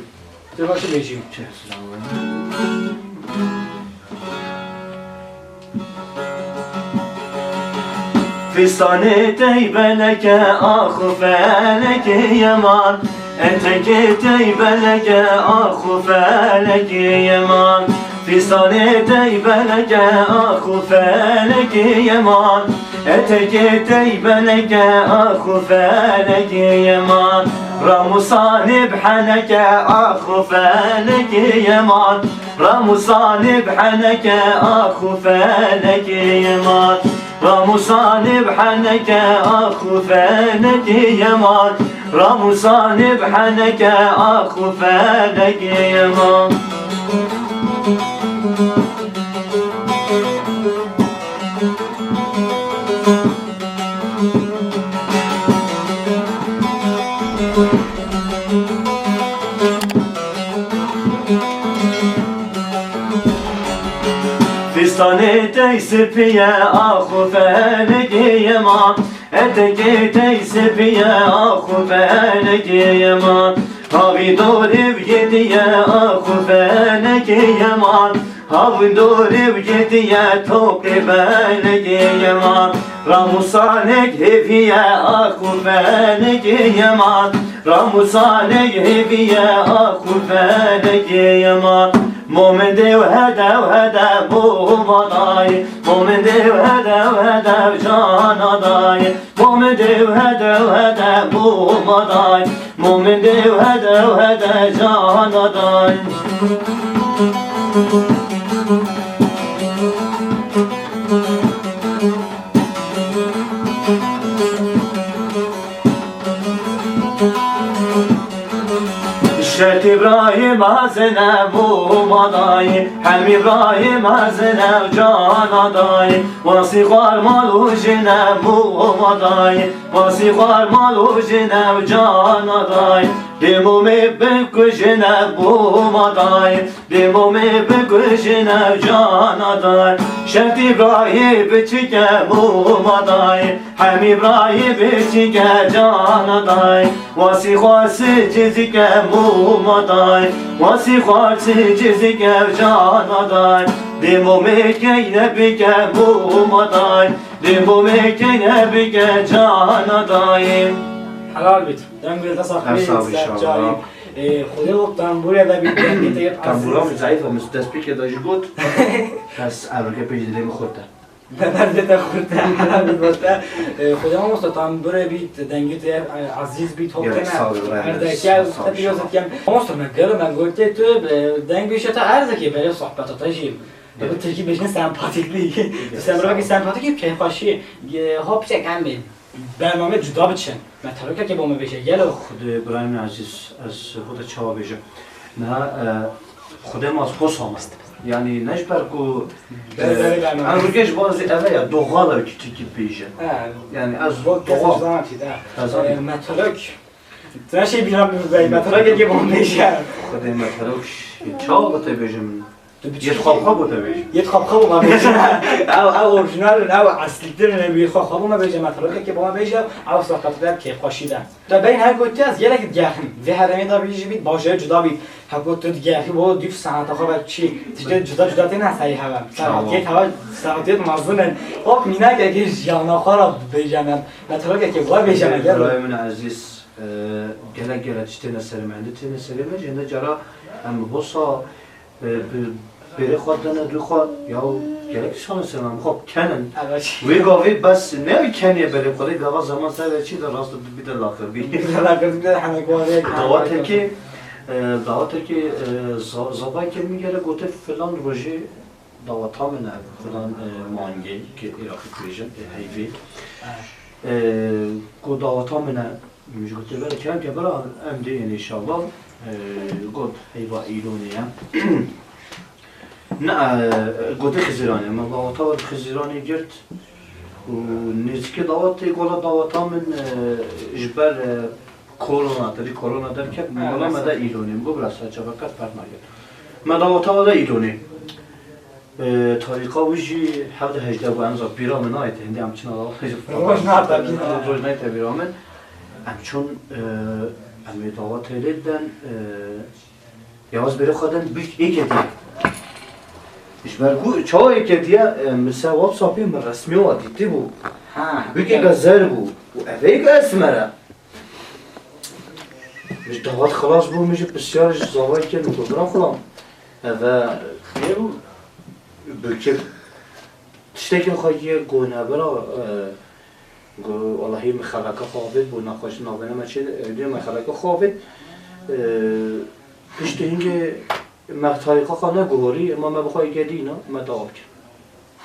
tu baş bêjî. Çi hesra we? Fistanê tey beleke ax û felekê yeman. Etekê tey beleke ax û felekê yeman. Fistanê tey beleke ax û felekê yeman. Etekê tey beleke ax û felekê yeman. Ramûsanê bi heneke ax û felekê yeman. Ramûsanê bi heneke ax û felekê yeman. Ramûsanê bi heneke ax û felekê yeman. Ramûsanê bi heneke ax û felekê yeman. Fistanê tey sipî ye, ax û felekê yeman. Etekê tey sipî ye, ax û felekê yeman. Havî dorê wî yêdî ye, ax û felekê yeman. Havî dorê wî yêdî ye, toqê belekê yeman. Ramûsanek hêvî ye, ax û felekê yeman. Ramûsanek hêvî ye, ax û felekê yeman. Momendê û hedew hedew bo ma dayê. Momendê û hedew hedew cana dayê. Momendê û hedew hedew bo ma dayê. Momendê û hedew hedew cana dayê. Şert Îbrahîm ezine bo ma dayê, Hem Îbrahîm ezine cana dayê, wasî xwar mal û jine bo ma dayê, wasî xwar mal û jine cana dayê, dê momê bikujine bo ma dayê, dê momê bikujine cana dayê, Şert Îbrahîm biçike bo ma dayê. Hem Îbrahîm biçike cana day, wasî xwarsi cizike mûma day, wasî xwarsi cizike cana day, dê momê keyne bike mûma day, dê momê keyne bike cana day. Helal bit. Deng wê desa xwe Her sağ ol ser inşallah. Carî. Ê, Xwedê wek tembûrê de bît, dengê te yê Tembûra ezîz. Min zayîf e, min destpêkê de jî got. Bes evroke pêş dilê min xurt e. Bederdê te xurt e, helal bit bo te. Ê, Xwedê mamosta tembûrê bît, dengê te yê ezîz bît, hok Gerek tene. Sağ ol, Ibrahim. Erdeke, Sağ ol, te pîroz inşallah. Dikem. Mamosta me gelo me gotê tu, e, deng bêje te erdekê berê sohbeta te jî. Gerek. Bi tirkî bêjine sempatîkliği. Gerek. Tu semra ki sempatîk, keyfxweşî. E, hop, çek em bên. Bername cuda biçin. Me terokekê bo me bêje, gelo. Xwedê birayê min ezîz, ez xwe de çawa bêjim? Niha, e, Xwedê ma ez xwe samist. Yanî ne ji ber ku, e, Ber, ber, ber. Em rûkê ji bazî eve ya, doğal e ki tirkî bêjin. He. Yanî ez Bol doğal. Kes zana çi de. Ez zanim. E, me terok. Tu ne şey bîra min bey, me terokekê bo me bêje. Xwedê me terok. Çawa bi te bêjim? Tu biçî Yê xwe xwe bo te bêjim. Yê xwe xwe bo me bêje. Ew, ew orijinal in, ew eslîtir in, ew yê xwe xwe bo me bêje, me terokekê bo me bêje, ew sohbet de kêfxweşî de. Te beyî her gotiya ez gelek digerxim. Vê herêmê de bî jî bît, bajarê cuda bît. Heko tu digerxî bo dûv saeta xwe ve çi, tiştê cuda cuda têne serî hewe. Serhatiyet hewe, serhatiyet mezin in. Hop mînakekê jiyana xwe re bêje me. Me terokekê bo me bêje me, gel. Birayê min ezîz, e, gelek gelek tiştê ne serê me, hindê têne serê me, ji hinde cara em hosa E, bi, bêrê xwe dene rû xwe, ya gerek şanin ser me, xwe kenin. Evet. Wê gavê bes, ne wî kenê berê xwe, lê gava zaman ser ve çî de rast bi de laqir bî. Bi de laqir bî de hemek warê. Dawatekê, e, dawatekê, e, za-, zavayekê min gere gote filan rojê dawata min e, filan, e, mangê ki Iraqî dibêjin, e, heyvê. Evet. E, ku dawata min e, Min jî got, "Têbere kerem ke bira, em dê yên înşallah." E, got, "Heyva îlonê ye." Ne, e, gotê Xizîranê, me daweta we bi Xizîranê girt û nêzîkê dawetê gola daweta min, e, ji ber, e, korona, tevî korona derket, me gola me de îlonê. Min got, "Bira, serçaveka ferq nake." Me daweta we de îlonê. E, tarîxa wî jî hevdeh hejdeh bû, em zaf bîra min nayê, hindê em çina da Roj nayê te bîra. Roj nayê te bîra min. Em çûn, e, em ê dawa têlê diden, e, ya ez bêrê xwe den bûk êkê diye. Ji ber ku çawa êkê diye, e, min ser WhatsAppê min resmiya wa dîtî bû. Ha, Bûkeke zer bû. Û ev êk esmer e. Min ji dawat xilas bû, min jî pisyar ji zavayê kir, min got, "Bira xulam, eve xêr bû?" Bûkir. Tiştekî xwe yê got, "Ne bira, e, got, wellahî min xeleke xwe avêt, bû nexweş navêne me çê, ewdê me xeleke xwe avêt." E, piştî hingê me tarîxa xwe neguhorî, ema me bi xwe êkê dîna, me dawa kir.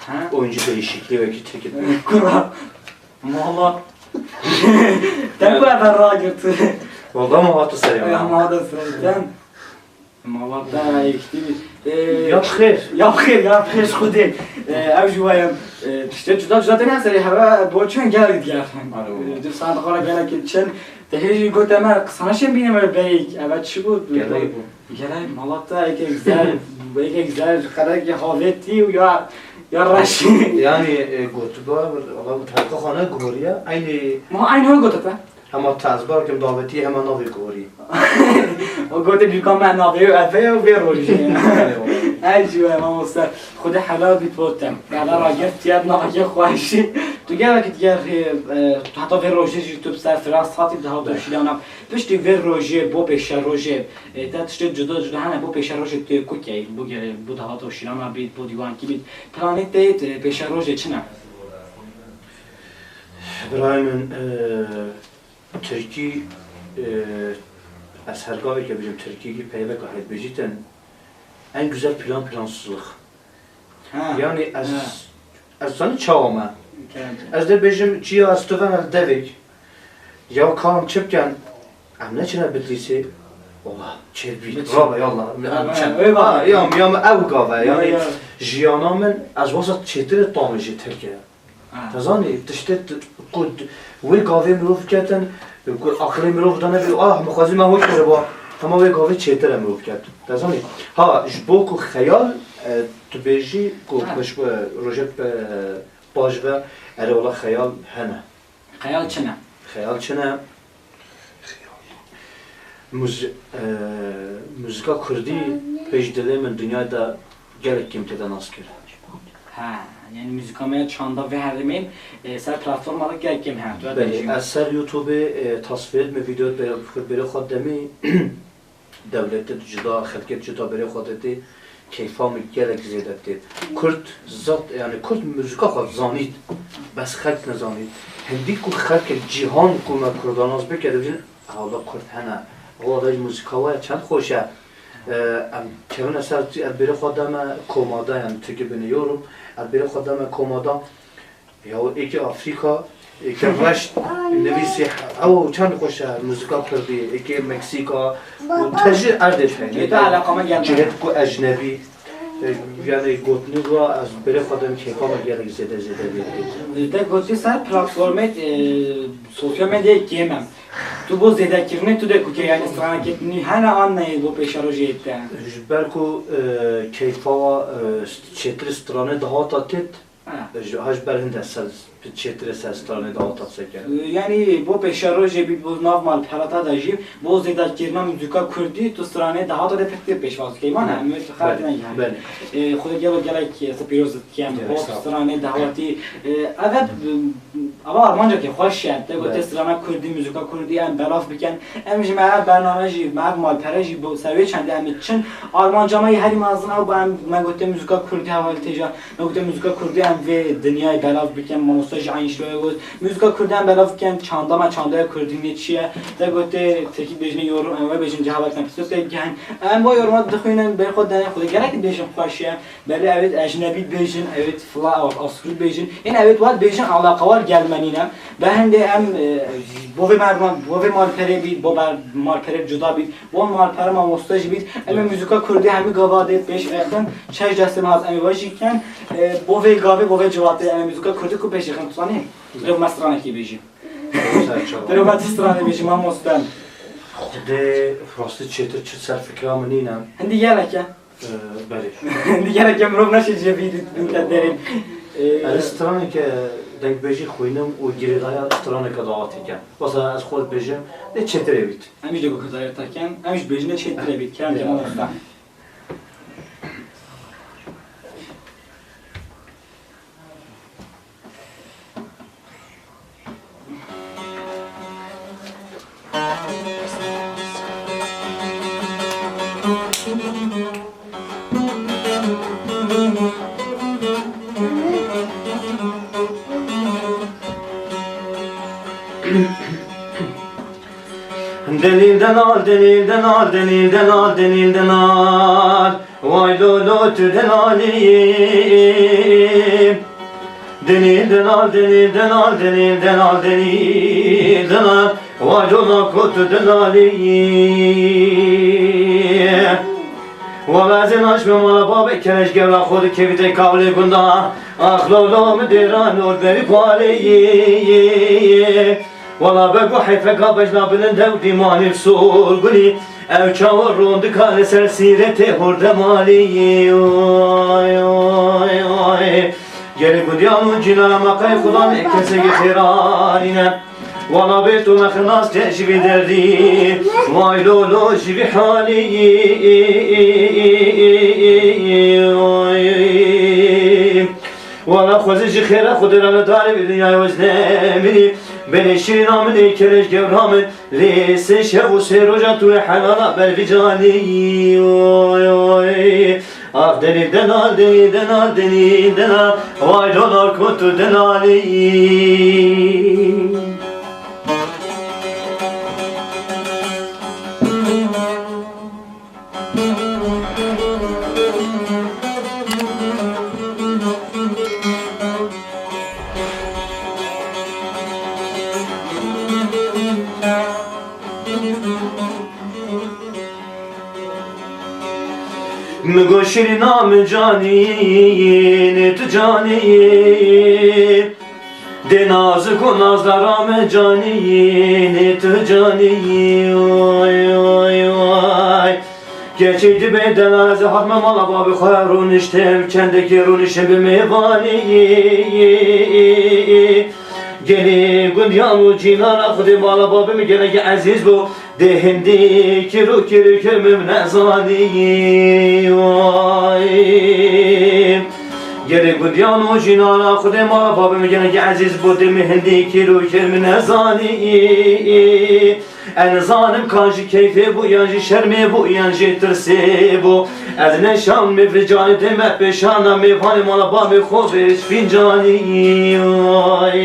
Ha? Oyuncu değişikliği wekî tirkî. Kura. Mala. Te ku eve ragirt. Walla me hate serê Ya me. Mala serê. Mala te yekî. Ee, Ya xêr. Ya xêr, ya xêr Xwedê. Ee, ev jî wayem. Ee, tiştê cuda cuda têne serê heve bo çend gelek digerxin. Alo. Ee, tu saet xwe gelek çend. Te hê jî gote me, qisana şên bîne me beyik. Eve çi bû? Gelek bû. Gelek mala te yekek zer, yekek zer, xerekê havêtî û ya, ya reşî. Yanî, e, gotiba, Allah bu tarîxa xwe ne guhoriye, eynî Ma eynî wê gote te? Hema te ez bar kim davetî, hema navê guhorî. O gote bîka me navê ev e û vê rojê. Eyvallah. Ey jî we mamoste, Xwedê helal bît bo te. Gala ragirtiye, navê xweşî. Tu gelek digerî, e, heta vê rojê jî tu bi ser firas hatî, bi daweta şîrana. Piştî vê rojê bo pêşerojê, e, te tiştê cuda cuda hene bo pêşerojê tu yê ku key, bo gelê, bo daweta şîrana bît, bo dîwankî bît. Planê te yê, e, pêşerojê çi ne? Birayê min, e, tirkî, e, ez her gavê ke bêjim tirkî, peyveka hevbêjî ten, en güzel plan plansızlık. Ha. Yanî ez, Ha. ez zanî çawa me. Kerem. Ez dê bêjim çiya ez tu vena devêk. Ya kam çi bikin? Em neçine Bitlîsê? Wala çêr bît. Biçin. Rabe yallah. Ha, Em ha, çend. Öyle Ha, bak. ya, ya me ew gave. Ya, Yanî ya. jiyana min ez wasa çêtir tamê jî Tirkiye. Ha. Te zanî, tiştê t-, ku d-, wê gavê mirov ketin, ku aqilê mirov da nebî, ah, min xwezî me hok kiriba. Hema wê gavê çêtir e mirov ket. Te zanî, ha, ji bo ku xeyal, e, tu bêjî ku Ha. pişt, e, rojek, e, paş ve, erê wela xeyal hene. Xeyal çi ne? Xeyal çi ne? Muz-, e, muzika kurdî pêş dilê min dinyayê de gelek kêm têde nas kirin. Ha, yani muzika me ya çanda vê herêmên, e, ser platforma de gelek kêm hene, tu Belê, dibêjî. Ez ser YouTubeê, e, tasvir me vîdeo bêrê, bêrê xwe demî dewletê cuda, xelkê cuda bêrê xwe de tê, keyfa min gelek zêde tê. Kurd zat, yani Kurd muzika xwe zanît, bes xelk nezanît. Hindî ku xelkek cîhan ku me Kurda nas bike, dibêjin, "Hewla Kurd hene, hewla muzika we çend xweş e." E, em kevine ser, ez bêrê xwe deme koma de, yani Türkçe biniyorum, ez bêrê xwe deme koma de, ya êkê Afrîka, êkê reş nivîsî, ew çend xweş e, muzika kurdî, êkê Meksîka, û te ji erdê teyne. Cihê te eleqa me gel me. Cihê ku ecnebî, e, yani gotinî wa ez bêrê xwe dem keyfa me gelek zêde zêde bê. Te gotî ser platformê, e, sosyal medyayê kêm e. Tu bo zêdekirinê tu de ku ke, yani stranekê nî hene an neyê bo pêşerojê te? Ji ber ku, e, keyfa wa, e, çêtir stranê dihata têt, Ha. Ji, ha ji ber hinde ser, çêtirê ser stranê de hata seke. Yani bo pêşerojê bî, bo nav malperata de jî, bo zêdekirina muzika kurdî, tu stranê de hata de pir tê pêşwaz dikey. Vana, Belê. Em wê xatir Belê. Negirin. Belê. E, Xwedê gelo gelek ez pîroz dikim. Gelek Bo sağ ol. Stranê de hatî, e, evet, ava armanca ki xweş e. Te gote Belê. Strana kurdî, muzika kurdî, em belav bikin. Em ji me ev bername jî, me ev malpere jî bo ser wê çendê em çin. Armanca me yê herî mezin ew ba em, me gote muzika kurdî hevalî têja. Me gote muzika kurdî em vê dinyayê belav bikin. Mamoste jî aynî şiweye got. Muzika kurdî em belav bikin. Çanda me çandaya kurdî ne çi ye? Te gote tirkî bêjine yorum em wê bêjin cehalet ne pisot tê bikin. Em bo yoruma dixwînin, bê xwe dene xwe gelek bêjin xweş ye. Belê, ewêt ecnebî bêjin, ewêt fila, asrû bêjin. Ên ewêt wat bêjin, alaqewar gel me nîne. Be hindê em, e, bo vê merdiman, bo vê malperê bît, bo ber-, malperê cuda bît, bo malpere mamoste jî bît. Em ê muzika kurdî hemî gava dê pêş vextin, çeş destê me hat em ê we jî ken, e, bo vê gavê, bo vê civatê em ê muzika kurdî ku pêş vextin, tu zanî? Diro me stranekî bêjî. Diro me tu stranê bêjî, mamoste. Xwedê rastî çêtir çi ser fikra min nîne. Hindî gelek e. Ee, belê. Hindî gelek e mirov neşê cevî bîte derên. Ee, Ez straneke dengbêjî xwînim û girêdaya straneke dawetê ke. Wesa ez xwe dibêjim, lê çêtirê bît. Em jî dê guhdariyê te ken, em jî bêjine çêtirê bît, kerem Ya. Cemal Usta. Delîl delal, delîl delal, delîl delal, delîl delal. Vay lolo tu delalî. Delîl delal, delîl delal, delîl delal, delîl delal. Vay lolo ku tu delalî. Wala ez ê naşme mala babê keleş gewra xwe dikevî tê kavlê gunda. Ax lolo min dêra nor berî kualê. Wala be ku heyfeka bejna bilind ew dîmanî bi sor gulî, ew çawa rondika li ser sîretê hor demalî. Oy, oy, oy. Gelê gundiyan û cînana me qey xudan ê kesekî xêranî ne. Wala bê tu me xilas ke ji vî derdî, vay lolo ji vî halî. Oy. Wala xwezî ji xêra Xwedê re li darê vê dinyayê wez neminî. Belê şîrîna min ê keleş gewra min. Lê sê şev û sê roja tu yê helala ber vî canî. Oy, oy. Ax delîl delal, delîl delal, delîl delal. Vay dolar ku tu delalî. Min got şirîna min canî, nê tu canî. Dê nazik û nazdara me canî, nê tu canî, oy, oy, oy. Keçê dibe delal ez ê hatme mala babê xwe rûniştim, çendekî rûniştim bi mêvanî. Gelê gundiyan û cînana Xwedê mala babê min gelekî ezîz bû. Dê hindî kir û kir û kir min nezanî. Way. Gelê gundiyan û cînana Xwedê mala babê min gelekî ezîz bû. Dê min hindî kir û kir min nezanî. Ez nizanim ka ji keyfê bû, yan jî şermê bû, yan jî tirsê bû. Ez neşan me vicanê dê me pêşana mêvanê mala babê xwe vêj fîncanî. Ay.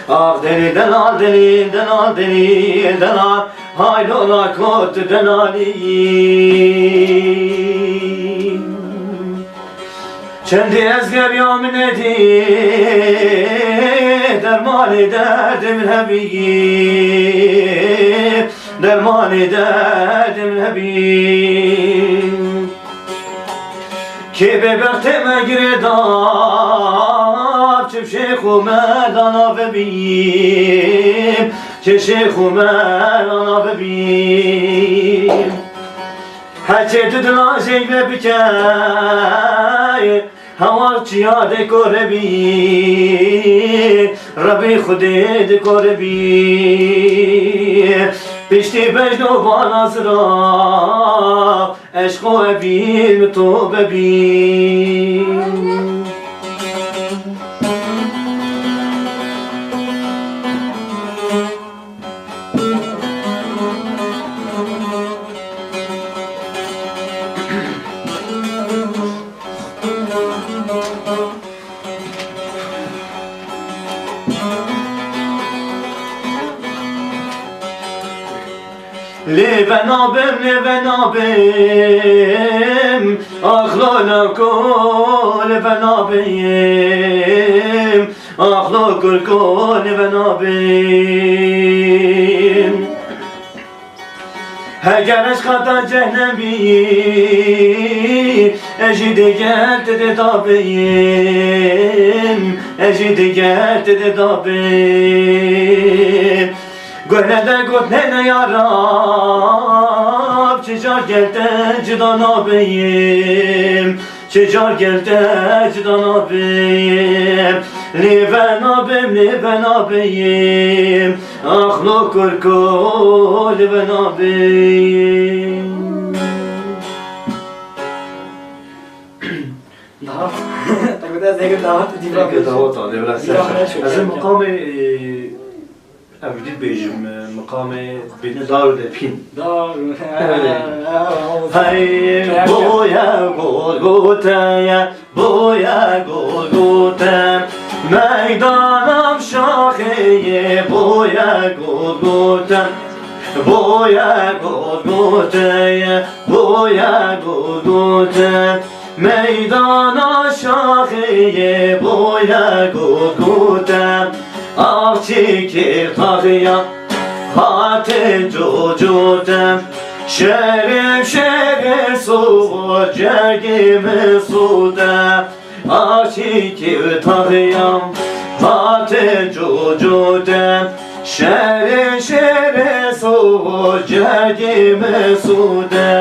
Ax delî delal, delî delal, delî delal, hay lola kot delalî. Çendî ez geriya min nedî, dermanê derdê min hebî, dermanê derdê min hebî. Kê bê bextê me girêdar, çi şêx û melana vebî, çi şêx û melana vebî. Heçê tu dilajê me bike, hewar çiya de kore bî, Rebî Xwedê de kore bî. Piştî bejno bala zira, eşqo evî mi to bebî. Lê venabim, lê venabim, ax loloko, lê venabim, ax lokurko, lê venabim. Heger ez xata cehnem bî, ez jî digel te de dabim, ez jî digel te de dabim. Guhne de gotnene ya Rab, çi car gel te cida nabim. Çi car gel te cida nabim, lê venabim, lê venabim, ax lokurko, lê venabim. Daha, takıda zengin davat, diva. Zengin davat, dê biraz. Diva, ser. Biraz şöyle. Ez ê miqamê, e, Ev jî dibêjim, e, miqamê bêne dar û depîn. Dar û, Evet. Hey, boye Golgote, boye Golgote, meydanam şaxê ye, boye Golgote, boye Golgote, boye Golgote. Meydana şaxiyê boye Golgote, axçîkê taxiya hate cocote, şerê şerê sovo cegê mi sote, axçîkê taxiya hate cocote, şerê şerê sovo cegê mi sote.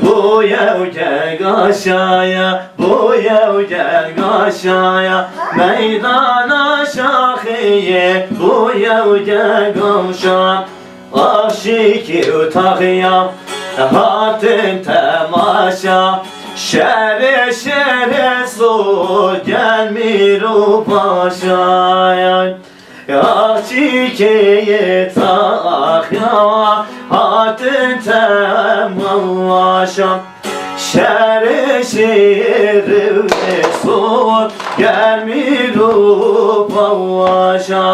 Boye û gegaşaya, boye û gegaşaya, meydana şaxiyê, boye û gegaşa. Aşîkî û taxiya hatin temaşa, şerê şerê so gel mîr û paşa. Aşîkê taxiya hatin temaşa, şerê şerê so gel mîr û paşa.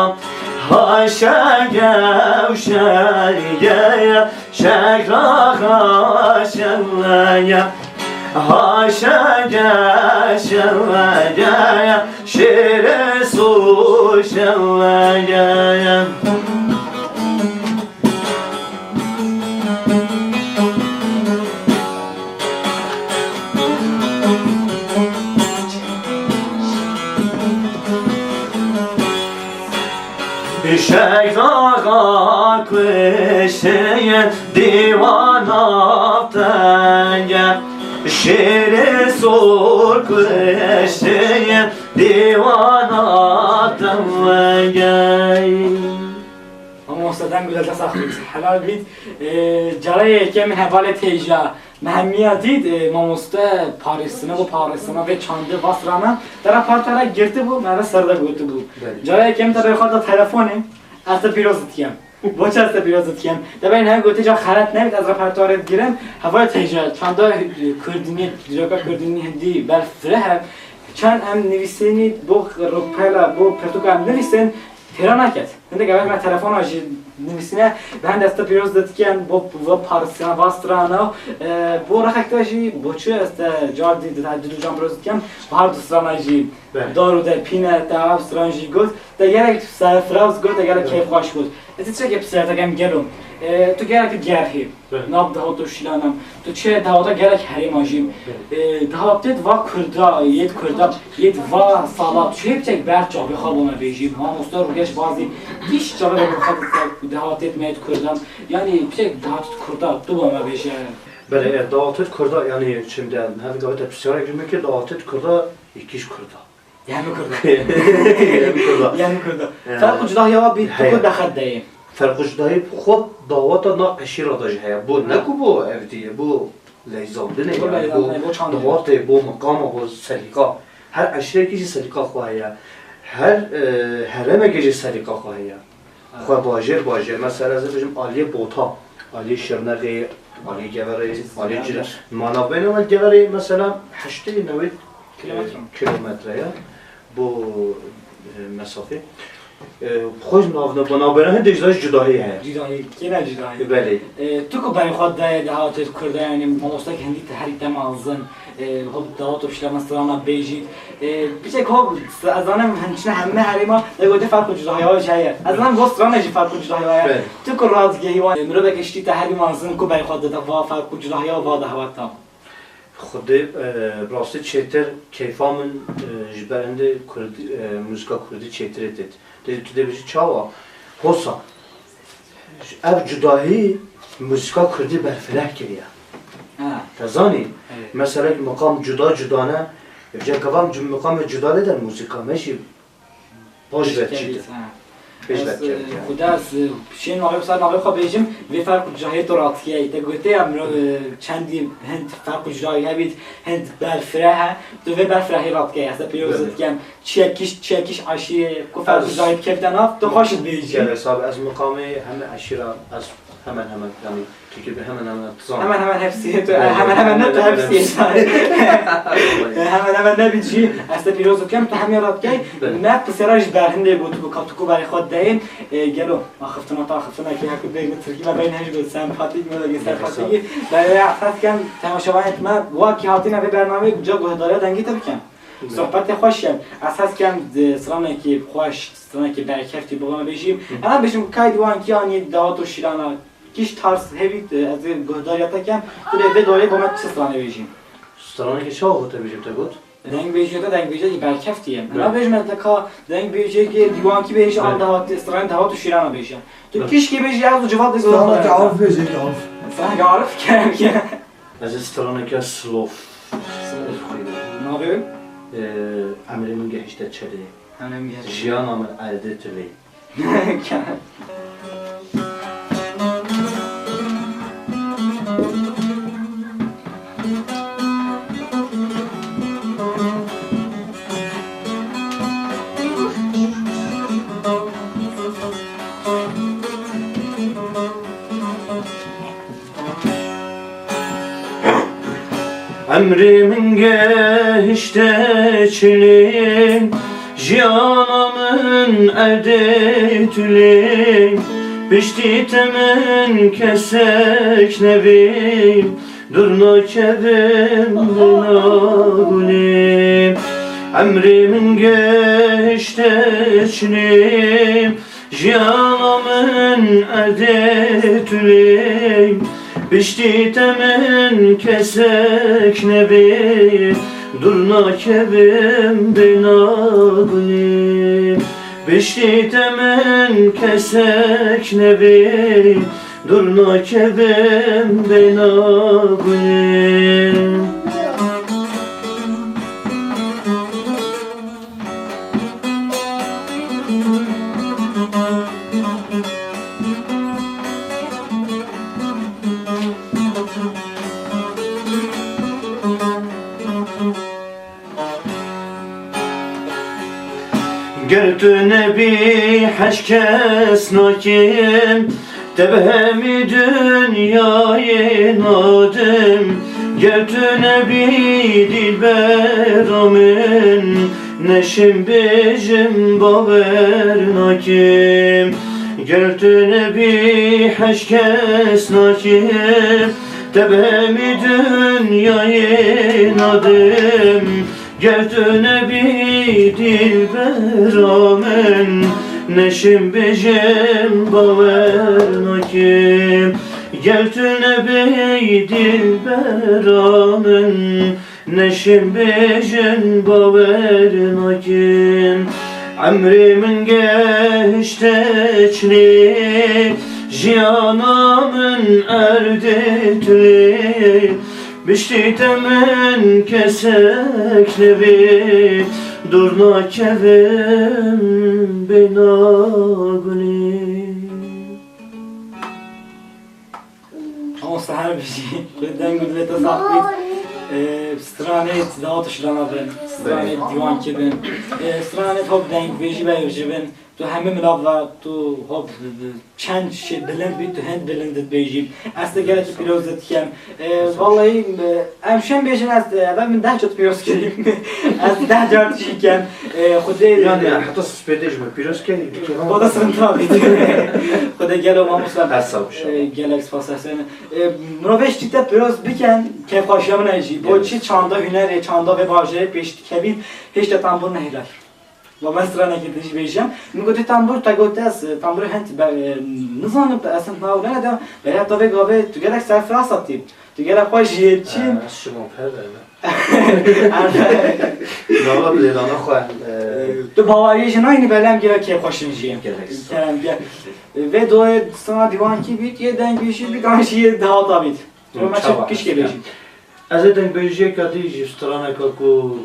Haşa gevşeye şekra haşa ya. Haşa gevşeye şerê su şeye. Şek daxa kuş Şeye dîwana te ye, şêrê sor kuşteye dîwana te ye. Mamoste, deng û dest sax bît, helal bît. Ee, cara yekê min hevalê têja me hemiya dît, ee, mamoste parêstina, bo parêstina vê çandê va strana te repertuara girtibû, me ve ser de gotibû. Belê. Cara yekê min te rêxa da telefonê, ez te pîroz dikem. Bo çi ez te pîroz dikem? Te bê niha gotî ca xelet nebît, ez repertuarê digirim. Hevalê têja, çanda, e, kurdînî, dîroka kurdînî hindî berfireh e. Çend em nivîsînî bo rûpela, bo pirtûka em nivîsin, têra naket. Hindek ev me telefona jî nivîsîne, bi hend ez te pîroz dikem, bo, bo parêstina va strana, e, bo rexek te jî, bo çi ez te car dî, di, di du can pîroz dikem, bi her du strana jî Belê. Dar û derpîne, te ev stran jî got, te gelek serfiraz got, te gelek Belê. Keyfxweş got. Ez ê tiştekê pirsîyartek em gelo. E, tu gelek tu gerhî. Belê. Nav dehot û şîlanan. Tu çi dehota gelek herêma jî. Belê. E, dehatêt va kurda, yêt kurda, yêt va sala, tu hê piçek ber çavê xwe bo me bêjî. Mamoste Rûgeş bazî kîş çavê bo xwe dite, dehatêt me yêt kurdan. Yanî piçek dehatêt kurda, tu bo me bêje. Belê, e, dehatêt kurda, yanî çim de, hev gavete pisyarek jî min kir, dehatêt kurda, yê kîş kurda. Yê hemî kurda. Yê hemî kurda. Yê hemî kurda. He. Ferq û cudahiya wa bî, tu Heye. Ku dexet de yê. Ferq û cudahî xwe dawata na eşîra de jî heye. Bo ne ku bo evdî ye, bo leyzandinê Bo yani, leyzandinê, bo bo çandinê. Dawatê, bo miqama, bo selîqa. Her eşîrekî jî selîqa xwe heye. Her, e, herêmekê jî selîqa xwe heye. Xwe bajêr bajêr. Mesela ez ê bêjim aliyê Bota, aliyê Şirnexê, aliyê Geverê, aliyê Cile. Ma navbeyna me Geverê mesela heştê newêd Kilometre. Kilometre ya. Bu, e, mesafê. E, xwe nav-, navbeyna hindê jî cudahî heye. Cudahî, kêne cudahî. Belê. E, tu ku berê xwe dayê dehatê kurda, yani mamostek hindî te herî te mezin. E, hop, dawat û pişta me strana bêjî. E, piçek hop, ez zanim, hin çine hemme herêma, de gote ferq û cudahiya jî heye. Ez zanim, bo strana jî ferq û cudahiya heye. Belê. Tu ku radizgehî wan, e, mirovek eştî te herî mezin ku berê xwe dide va ferq û cudahiya va dehweta. Xwedê, e, bi rastî çêtir keyfa min, e, ji ber hindê kurdî, e, muzîka kurdî çêtirê têt. Dê, tu dê bijî çawa? Hosa. Ev cudahî muzîka kurdî berfireh kiriye. Ha. Te zanî? Evet. Mesela ki miqam cuda cuda ne, evca kavam cu-, miqamê cuda lê de muzîka me jî baş ve çî de. Ha. Pêş Ez, ve e, çî de. Xuda ez, e, şên navê xwe, ser navê xwe bêjim, vê ferq û cudahiyê tu rastiyê. Te gotiye, em, e, çendî hind ferq û cudahî hebît, hind berfireh e. Tu vê berfirehê radikeyî, ez te pêroz Evet. dikem. Çiyekîş, çiyekîş eşîrê ku ferqî zayî dikevite nav, tu xweş dibêjî. Gelek sax be, ez miqamê heme eşîra, ez hemen hemen, yanî, Tirkî bi hemen hemen dizanim. Hemen hemen hepsî, tu Evet, hemen hemen ne tu hemen hepsî. hepsî. Hemen hemen ne bît jî, ez te pîroz dikim, tu hemî radikey, Evet. me pisyara ji berhindê bû, tu ku ka tu ku berê xwe deyê, e, gelo, axiftina te axiftinekî hek û bêg min Tirkî me beyne hej got, sempatîk me bêg, Gelek sempatîkî. sax. Belê, ehsas dikim, temaşevanê me, wa kî hatîne vê bernameyê, ca guhdariya dengê te bikin. Sohbetê xweş e. Ez hez kem di stranekî xweş, stranekî berkeftî bi me bêjî. Hı. Em bêjim kay diwankî anî dawat û şîlana kîş tarz hebî, ez ê guhdariya te kem. Tu lê vê dorê bo me çi stranê bêjî? Stranekî çawa xwe te bêjim te got? Dengbêjî te dengbêjekî berkeftî ye. Evet. Em bêjim te ka dengbêjekî diwankî bêjî an Evet. dawat, stranê dawat û şîlana bêjî. Tu Evet. kîşkî bêjî ez û civab de Stranekî guhdariya. Arif bêjî, Arif. Stranekî Arif kem. Ez ê straneke slow. Navê? Ee, Emrê min gehişte çelê. Emrê min gehişte. Jiyana min erdê tu lê. Emrê min gehişte çilê, jiyana min erdê tulê, piştî te min kesek nebî, dûr nakevim bêna gulê. Emrê min gehişte çilê, Jiyana min erdê tu lê, piştî te min kesek nebê, dûr nakevim bêna gulê. Piştî te min kesek nebê, Dûr nakevim bêhna gulê. Ger tu nebî, heş kes nakim, te bi hemî dinyayê nadim. Ger tu nebî, dîlbera min, neşim bêjim, bawer nakim. Ger tu nebî, heş kes nakim, te bi hemî dinyayê nadim. Ger tu nebî, dîlbera min, neşim bêjim, bawer nakim. Ger tu nebî, dîlbera min, neşim bêjim, bawer nakim. Emrê min gehişte çilê, jiyana min erdê tulê. Biştî te min kesek nebî, dûr nakevim bêhna gulê. Mamoste her bijî, deng û dilê te sax bît. Ee, stranê tu dihat û şilana bin, stranê Belê. Dîwan kibin. Ee, stranê hop deng bêjî ve ji bin. Tu hemî milav ve, tu hop çend şey bilind bî, tu hind bilind dibêjî. Ez te gelek pîroz dikim. Ee, vallahi, e, em şem bêjin ez, e, ev min deh cat pîroz kirî. Ez deh car tijî kem. Ee, Xwedê Yani heta spêdê ji me pîroz kenî. Valla sirin tabî. Xwedê gelo mamoste. Her sağ ol. Ee, gelek spas ez sene. Ee, mirovê ji te pîroz bikin, kêfxweşiya min e jî. Bo Gelek. Çi çanda hunerê, çanda vê bajarê pêş dikevît, hêşta tembûr nehêlay. Ma me stranekî din jî bêjim. Min gotî tembûr, te got ez, e, tembûrê hent be, e, nizanim, ez hent nav nene de, berê heta vê gavê tu gelek serfiraz hatî. Tu gelek xweş jî yê çi? Ha, şima perde ne? Nava bilêlana xwe, e, Tu baweriyê jî nayînî, belê em gelek kêfxweşin jî. Gelek. Kerem, gel. Vê doyê sana dîwankî bît, yê dengbêjî bît, an jî yê dihata bît. Hı, Roma çava, çi kişkê ya. Bêjî. Ez ê dengbêjiyeka dî jî straneka ku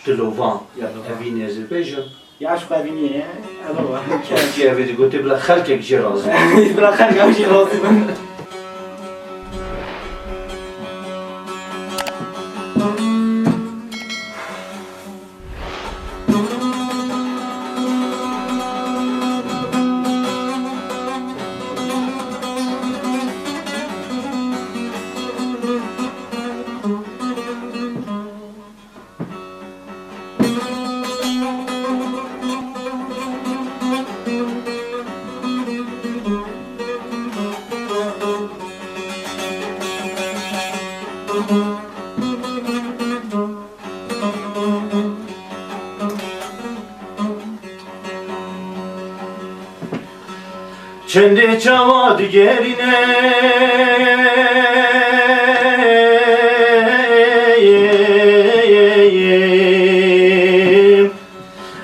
Dilovan. Ya, Dilovan. Evînê ez ê bêjim. Ya, ji xwe evînê ye. Elo. Kî evê digote bila xelkek jê razî. Bila xelk ew jî razî bin. Çendê çawa digerîne,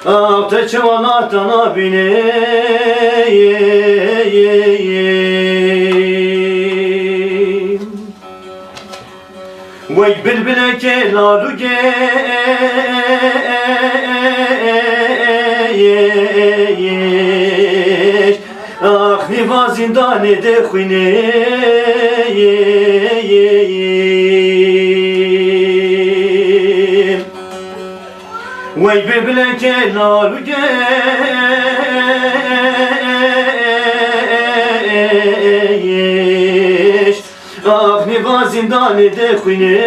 ax te çawa nata nabîne. Wek bilbilekê lal û geş, ax nîva zîndanê de xwîne. Wek bilbilekê lal û geş, ax nîva zîndanê de xwîne.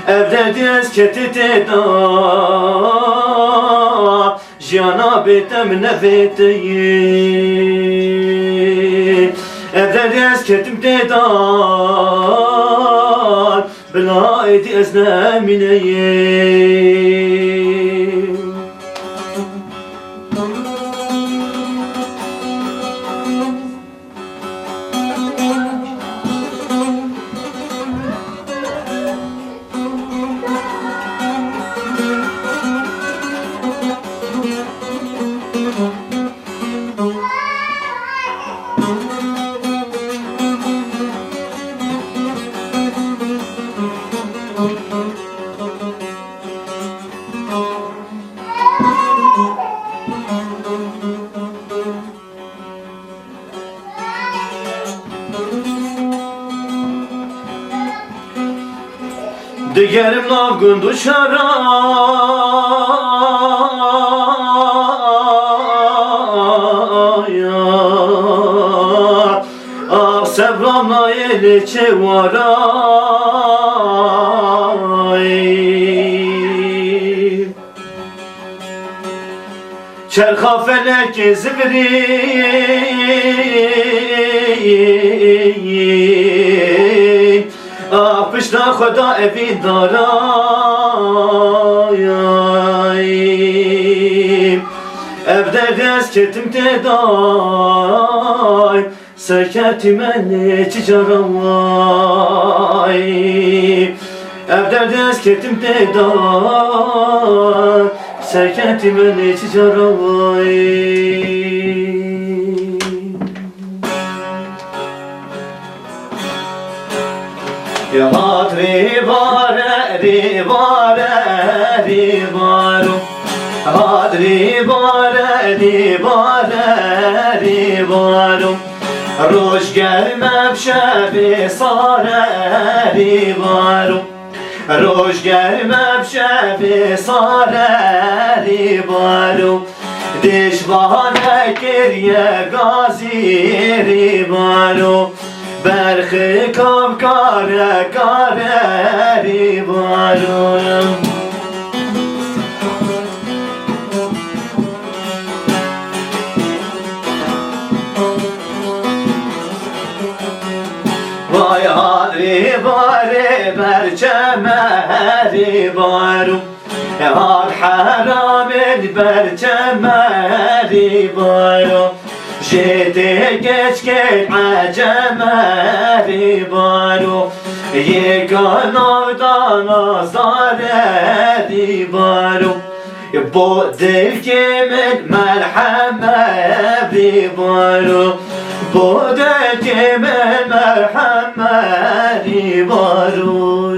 Ev derdî ez ketî tê da, jiyana bê te min nevêtiyê. Ev derdî ez ketim tê da, bila êdî ez nemîneyê. Digerim nav gund û şara ya, ah, sebra nayê lê çêwara. Çerxa felekê zivirî, ah, pişta xwe da evîn dara. Ev derdê ez ketim tê day. Serketî me nê çi cara way. Ev derdê ez ketim tê dar. Serketî me nê çi cara way. Ya hat rê bare, rê bare, rê baro. Hat rê bare, rê bare, rê baro. Roj germ e bi şevê sare rê baro. Roj germ e bi şevê sare rê baro. Dêj vane kiriye gazî rê baro. Berxê kav kare kare rê baro. Vay harê barê berçeme herê baro. Har heramên berçeme herê baro. Jê tê keçkên eceme herê baro. Yê ka nav dana zare herê baro. Bo dilkê min merheme bibaro. Bo dilkê min merheme bibaro.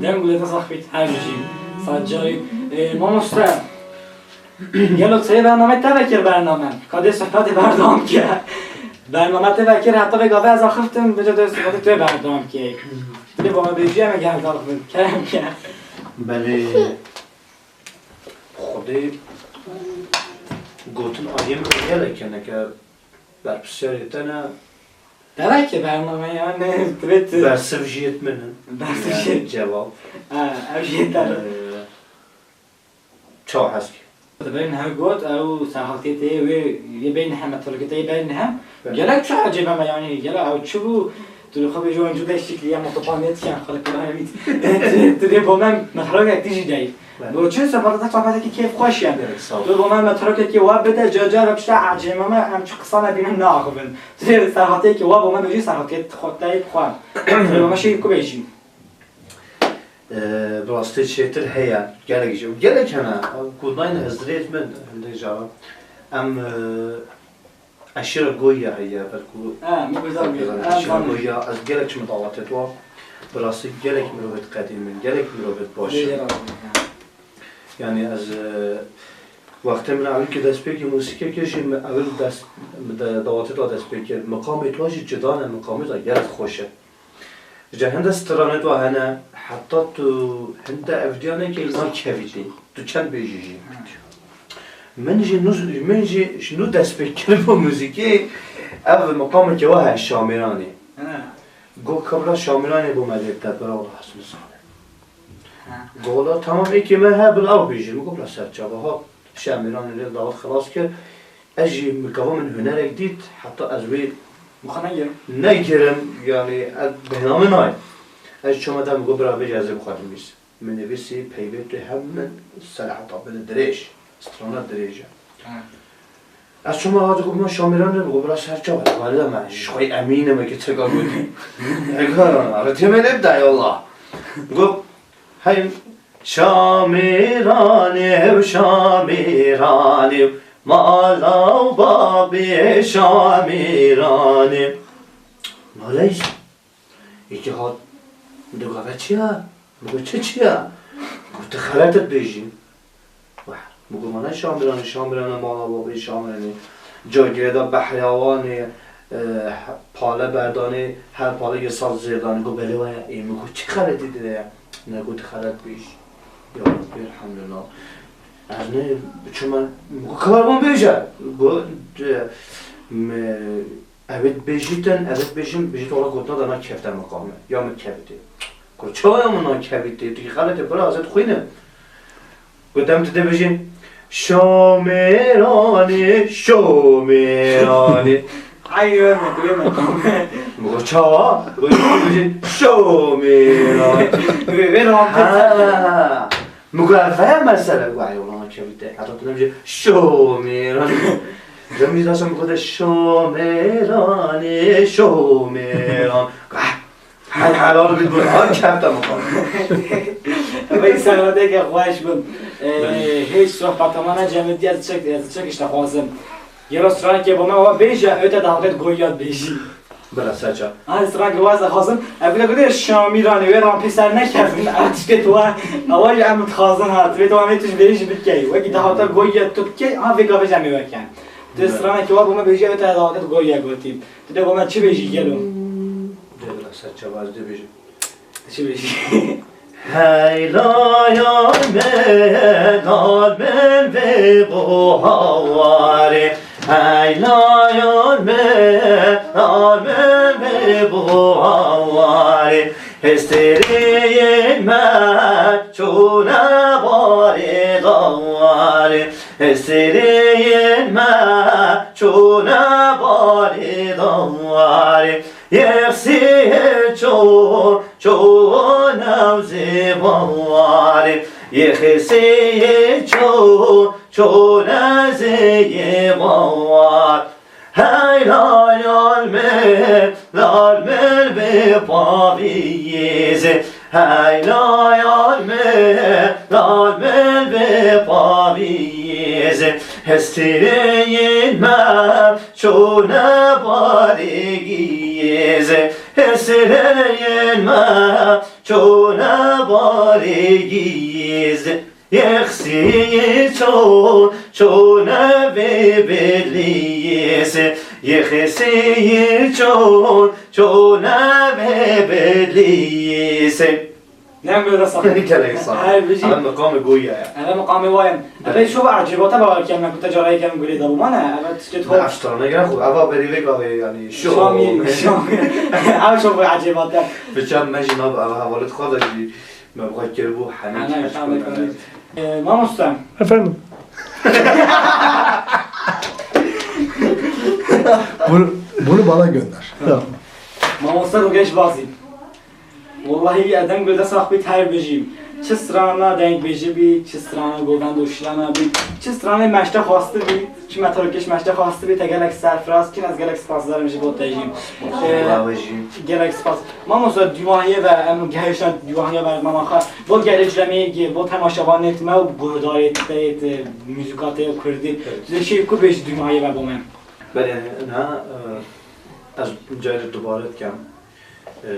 Dem gule te sax bît, her bijî. Sacarî. E, mamoste, gelo seyê bername te vekir bername. Kadê sohbetê berdewam ke. Bername te vekir, heta vê gavê ez axiftim, vêca dê sohbetê tu berdewam ke. Dilê bana bêjî, em ê gerdal bin. Kerem ke. Belê. Xwedê gotin aliyê min gelek hene ke berpirsiyarê te ne. Belekî bername yani, divê tu bersiv jiyê min in. Bersiv jiyê. Yani cevap. Ha, ev jiyê te ne. Ee, Çawa hez kir? Di berî niha got, ew serhiltiyê tê wê yê berî niha, metrologê tê yê berî niha. Evet. Gelek çi ecêbe me, yanî, gelek ew çi bû? Tu li xwe bêjî, encû de şikliye motopan nêdikiyan, xwe li pêlan bît. Tu, tu dê bo me metrologek tî jî dey. Evet. Bo çi serhiltiyê te sohbetekî kêf xweş ye. Evet, sağ ol. Tu bo me metrologekî we bide, car car ve pişta ecêbe me, em çi qisa nebînin naxivin. Tu dê serhiltiyekî we bo me bêjî, serhiltiyê xwe tê bi xwe. Tu dê bo me şêrî ku bêjî. Ee, bi rastî çêtir heye, gelek jî, gelek hene, ku nayne hizirêt min, hindek cara. Em, e, eşîra Goya heye, belku. Ha, min guhdar bî. Eşîra Goya, ez gelek çim dawetê wan. Bi rastî gelek mirovêt qedîm in, gelek mirovêt baş in. Bêje razî, ha. Yani ez, e, wextê min ewil ki dest pê kir, muzîkê kir jî min ewil dest, min de, dawetê wan dest pê kir. Miqamê wan jî cida ne, miqamê wan gelek xweş e. Ji hinde stranê tu hene, heta tu hinde evdiya neke, înan kevî tê. Tu çend bêjî jî. Min jî nû, min jî ji nû dest pê kiribû muzîkê, ev miqameke we heye Şamêranê. He. Got, kabla Şamêranê bo me lê te, bira wala Hesnû Salih. He. Got, wala temam, êkê me he, bila ew bêjî. Min got, bila ser çava, ha. Şamêranê lê dawet xilas kir. Ez jî mikava min hunerek dît, heta ez wê Bi xwe negirim. Negirim, yani, ez bêhna min nayê. Ez çoma dem got, bira bêje ez ê bi xwe dinivîsim. Min nivîsî, peyvê tu hem min ser heta bide dirêj, strana dirêj e. Ha. Ez çoma hatiye got, min Şamêranê got, bira ser çava, ez valide me, ji xwe emîn im, ki tika gotî. Ê, got, retiye me lê bide, ya Allah. Got, hey, Şamîranê û Şamîranê û mala û babê Şamîranê. Maleyî, yekî hat, digava çi ya? Min got, çi çi ya? Got, tu xelet dibêjî. Weh, min got, mana Şamîranê, Şamîranê mala babê Şamîranê. Cagirê de behrewanê, e, pale berdanê, her pale yê sal zêrdanê. Got, belê waya, ê, min got, çi xeletî dide ya? Ne got, xelet bêjî. Ya Rabbî, elhamdulillah. Ez ne, çima, min got, kibar bûn bêje. Got, e, me, ev ê dibêjîtin, ev ê dibêjin, bêjît, wala gotina de na kefte miqame. Ya min kevitê. Got, çawa ya min na kevitê? Tu xeletê bira, ez ê dixwînim. Got, em tu dê bêjî, Şamêranê, Şamêranê. Ay, wê me, wê me, tamam. Min got, çawa? Got, tu dê bêjî, Şamêranê. Wê, wê, tamam. Ha. Min got, ev e mesele. Got, ay, wala kevî te. Heta tu nebêjî, Şamêranê. Demî zaten min got, Şamêranê, Şamêran. Got, Hey helal bî, bu her kefte mixan. Vey selateke xweş bin. Ee, hiç sohbeta me necemê diye çek, çek işte xwazim. Yero straneke bo me wa bêje, öte davet goyat bêjî. Bira seça. Her straneke wa ez xwazim. Ev bile gode Şamîranê wê rampê ser nekevin. Artık tu wa, awa ya em dixwazin hat. Vê tu wa vê tu ji bêjî bikey. Wekî dahata goyat tu bikey, ha vê gavê cemê weken. Tu straneke wa bo me bêje, öte davet goyat gotî. Tu dê bo me çi bêjî gelo? Dê bila ser çava ez dê bêjim. Çi bêjî? Hey layal me, dal min vê bo hawarê. Hey layal me, dal min vê bo hawarê. Hêstiriyên me çûne barê dawarê. Hêstiriyên me çûne barê dawarê. Yexsiyê ço, ço newzê bawarê. Yexsiyê ço, ço newzê bawar. Hey layal me, lal me bê pavîzê. Hey layal me, lal me bê pavîzê. Hestireyên me çûne barê gîzê. Hestireyên me çûne barê gîzê. Yexsiyê ço, çûne vê Bedlîsê. Yexsiyê ço, çûne vê Bedlîsê. Ne böyle sakın. Gelek sağ ol. Her bir şey. Ama mekamı goya ya. Ama mekamı var ya. Evet. Abi şu var, cebata var ki, ben kutu carayı kem gülü de bu bana. Evet, işte Ne top. Aştana gel, eva beri ve kahve yani. Şu Şami, oldu. Şami. Abi şu var, cebata. Biçem mecin abi, abi havalet kadar bir. Me bi xwe kiribû henî Ana, keş tamam, bû, tamam. Evet. Ee, mamosta. Efendim? Bunu, bunu bana gönder. Tamam. Mamosta Rogeş Bazî. Wallahî edem gulde sax bî ter bijîm. Çi strana dengbêjî bî, çi strana govend û şilana bî, çi stranê meşte xwastî bî, çi metalokêş meşte xwastî bî, te gelek serfiraz kin, ez gelek spasdarım ji bo te jî. Ee, Bravo jî. Gelek spas. Mamosta, dûmahiye ve em gehiştan dûmahiye ve mama xwe. Bo gelê cilemê, bo temaşevanê me û guhdarê te yê te muzîka te yê kurdî. Tu dê şêy ku bêjî dûmahiye ve bo me. Belê, niha, e, ez carê dubare dikem. E,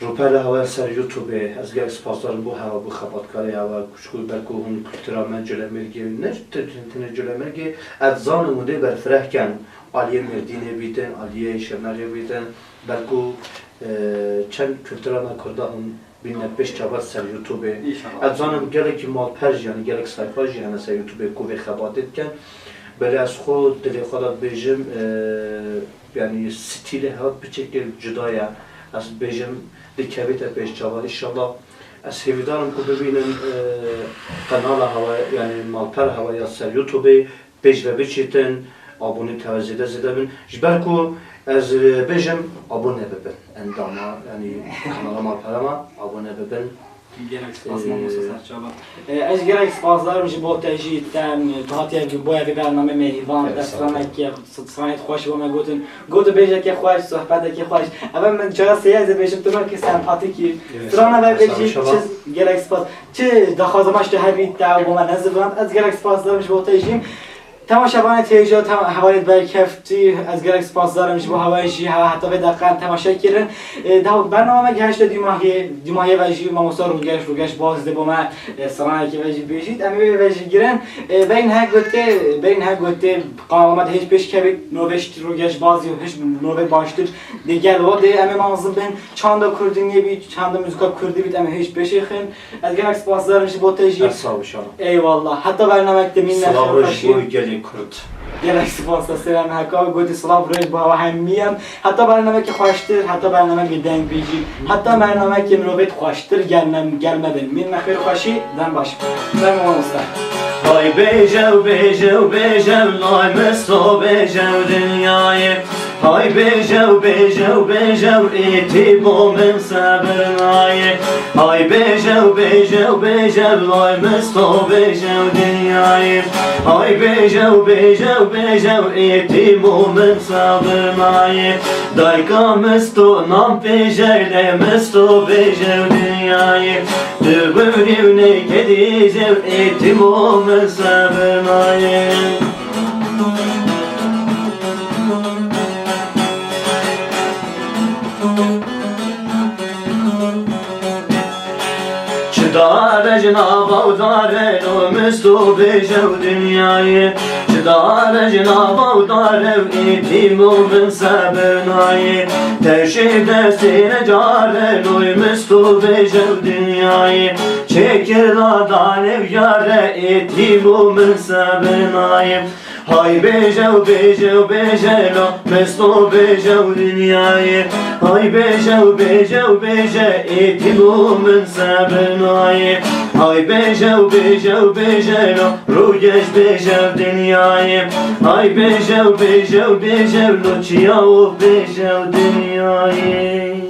Rûpela hewa ser YouTubeê, ez gelek spasdar im bo hewa, bo xebatkarê hewa, kuşku belku hûn kultura me Colemêrgê, ne t-, t-, tenê Colemêrgê, ez zanim hûn dê berfireh ken, aliyê Mêrdînê bîtin, aliyê Şirnexê bîtin, belku, e, çend kultura me Kurda hûn bîne pêş çavan ser YouTubeê. Înşallah. Ez zanim gelekî malper jî, yanî gelek sayfa jî hene ser YouTubeê ku vê xebatê dikin. Belê ez xwe dilê xwe de dibêjim, e, Yanî stîlê hewa piçekê cuda ye. Ez dibêjim dikevîte pêş çavan. Înşallah ez hêvîdar im ku bibînim, e, qenala hewa, yanî malpera hewa ya ser YouTubeê pêş ve biçîtin, abonê tev zêde zêde bin. Ji ber ku ez, e, bêjim abone bibin. Endama, yanî qenala malpera me abone bibin. Gelek spas, mamosta Serçava. E, ez gelek spasdar im ji bo te jî, te em, tu hatiye bo vê bernamê mêhîvan, te stranekê, stranekê xweş bo me gotin. Got tu bêjekê xweş, sohbetekê xweş. Ev min cara sêya ez ê bêjim, tu wekî sempatîk î. Strana ve bêjî, çi gelek spas. Çi daxwaza me ji te hebî, te bo me nezivirand. Ez gelek spasdar im ji bo te jî. Temaşevanê têja, tema-, hevalê berkeftî, ez gelek spasdar im ji bo hewa jî, ha, heta vê deqe em temaşe kirin. E, da bernama me gihişte dîmahiyê, dîmahiyê ve jî mamosta Rûgeş, Rûgeş Baz dê bo me, e, stranekê ve jî bêjît. Em ê vê ve jî girin. E, berî niha gotê, berî niha gotê, kanala me de hêj pêş kevît, nûvê ji Rûgeş Bazî û hêj nûvê baştir dê gel we dê em ê mazin bin. Çanda kurdî nêbî, çanda muzîka kurdî bît, em ê hêj pêşê xin. Ez gelek spasdar im ji bo te jî. Ez sax bî, şana. Eyvallah. Heta bernameyek din, mînne. Silav rêj bo gelê Kurd. Gelek spas, ez sêran heka gotî silav rêj bo hewa hemî em. Heta bernameyekî xweştir, heta bernameyekî dengbêjî, heta bernameyekî mirovêt xweştir gel me, gel me bin. Mînne xêr xweşî, dem baş. Dem mamoste. Hay bêje û bêje û bêje û lay misto bêje û dinyayê. Hay bêje û bêje û bêje û êtî bo min sebir nayê. Hay bêje û bêje û bêje û lay misto bêje û dinyayê. Hay bêje û bêje û bêje û êtî bo min sebir nayê. Dayka misto nam pêje lê misto bêje û dinyayê. Tu bimrî û neyke dîze û êtî bo min sebir nayê. Çi dare ji nava û dare lo misto bêje û dinyayê. Çi dare ji nava û dare û êtîm û min sebir nayê. Teşê destê necare loy misto bêje û dinyayê. Çêkir la dane û yare êtîm û min sebir nayê. Hay bêje û bêje û bêje la misto bêje û dinyayê. Hay bêje û bêje û bêje êtîm û min sebir nayê. Hay bêje û bêje û bêje la rûgeş bêje û dinyayê. Hay bêje û bêje û bêje lo çiya û bêje û dinyayê.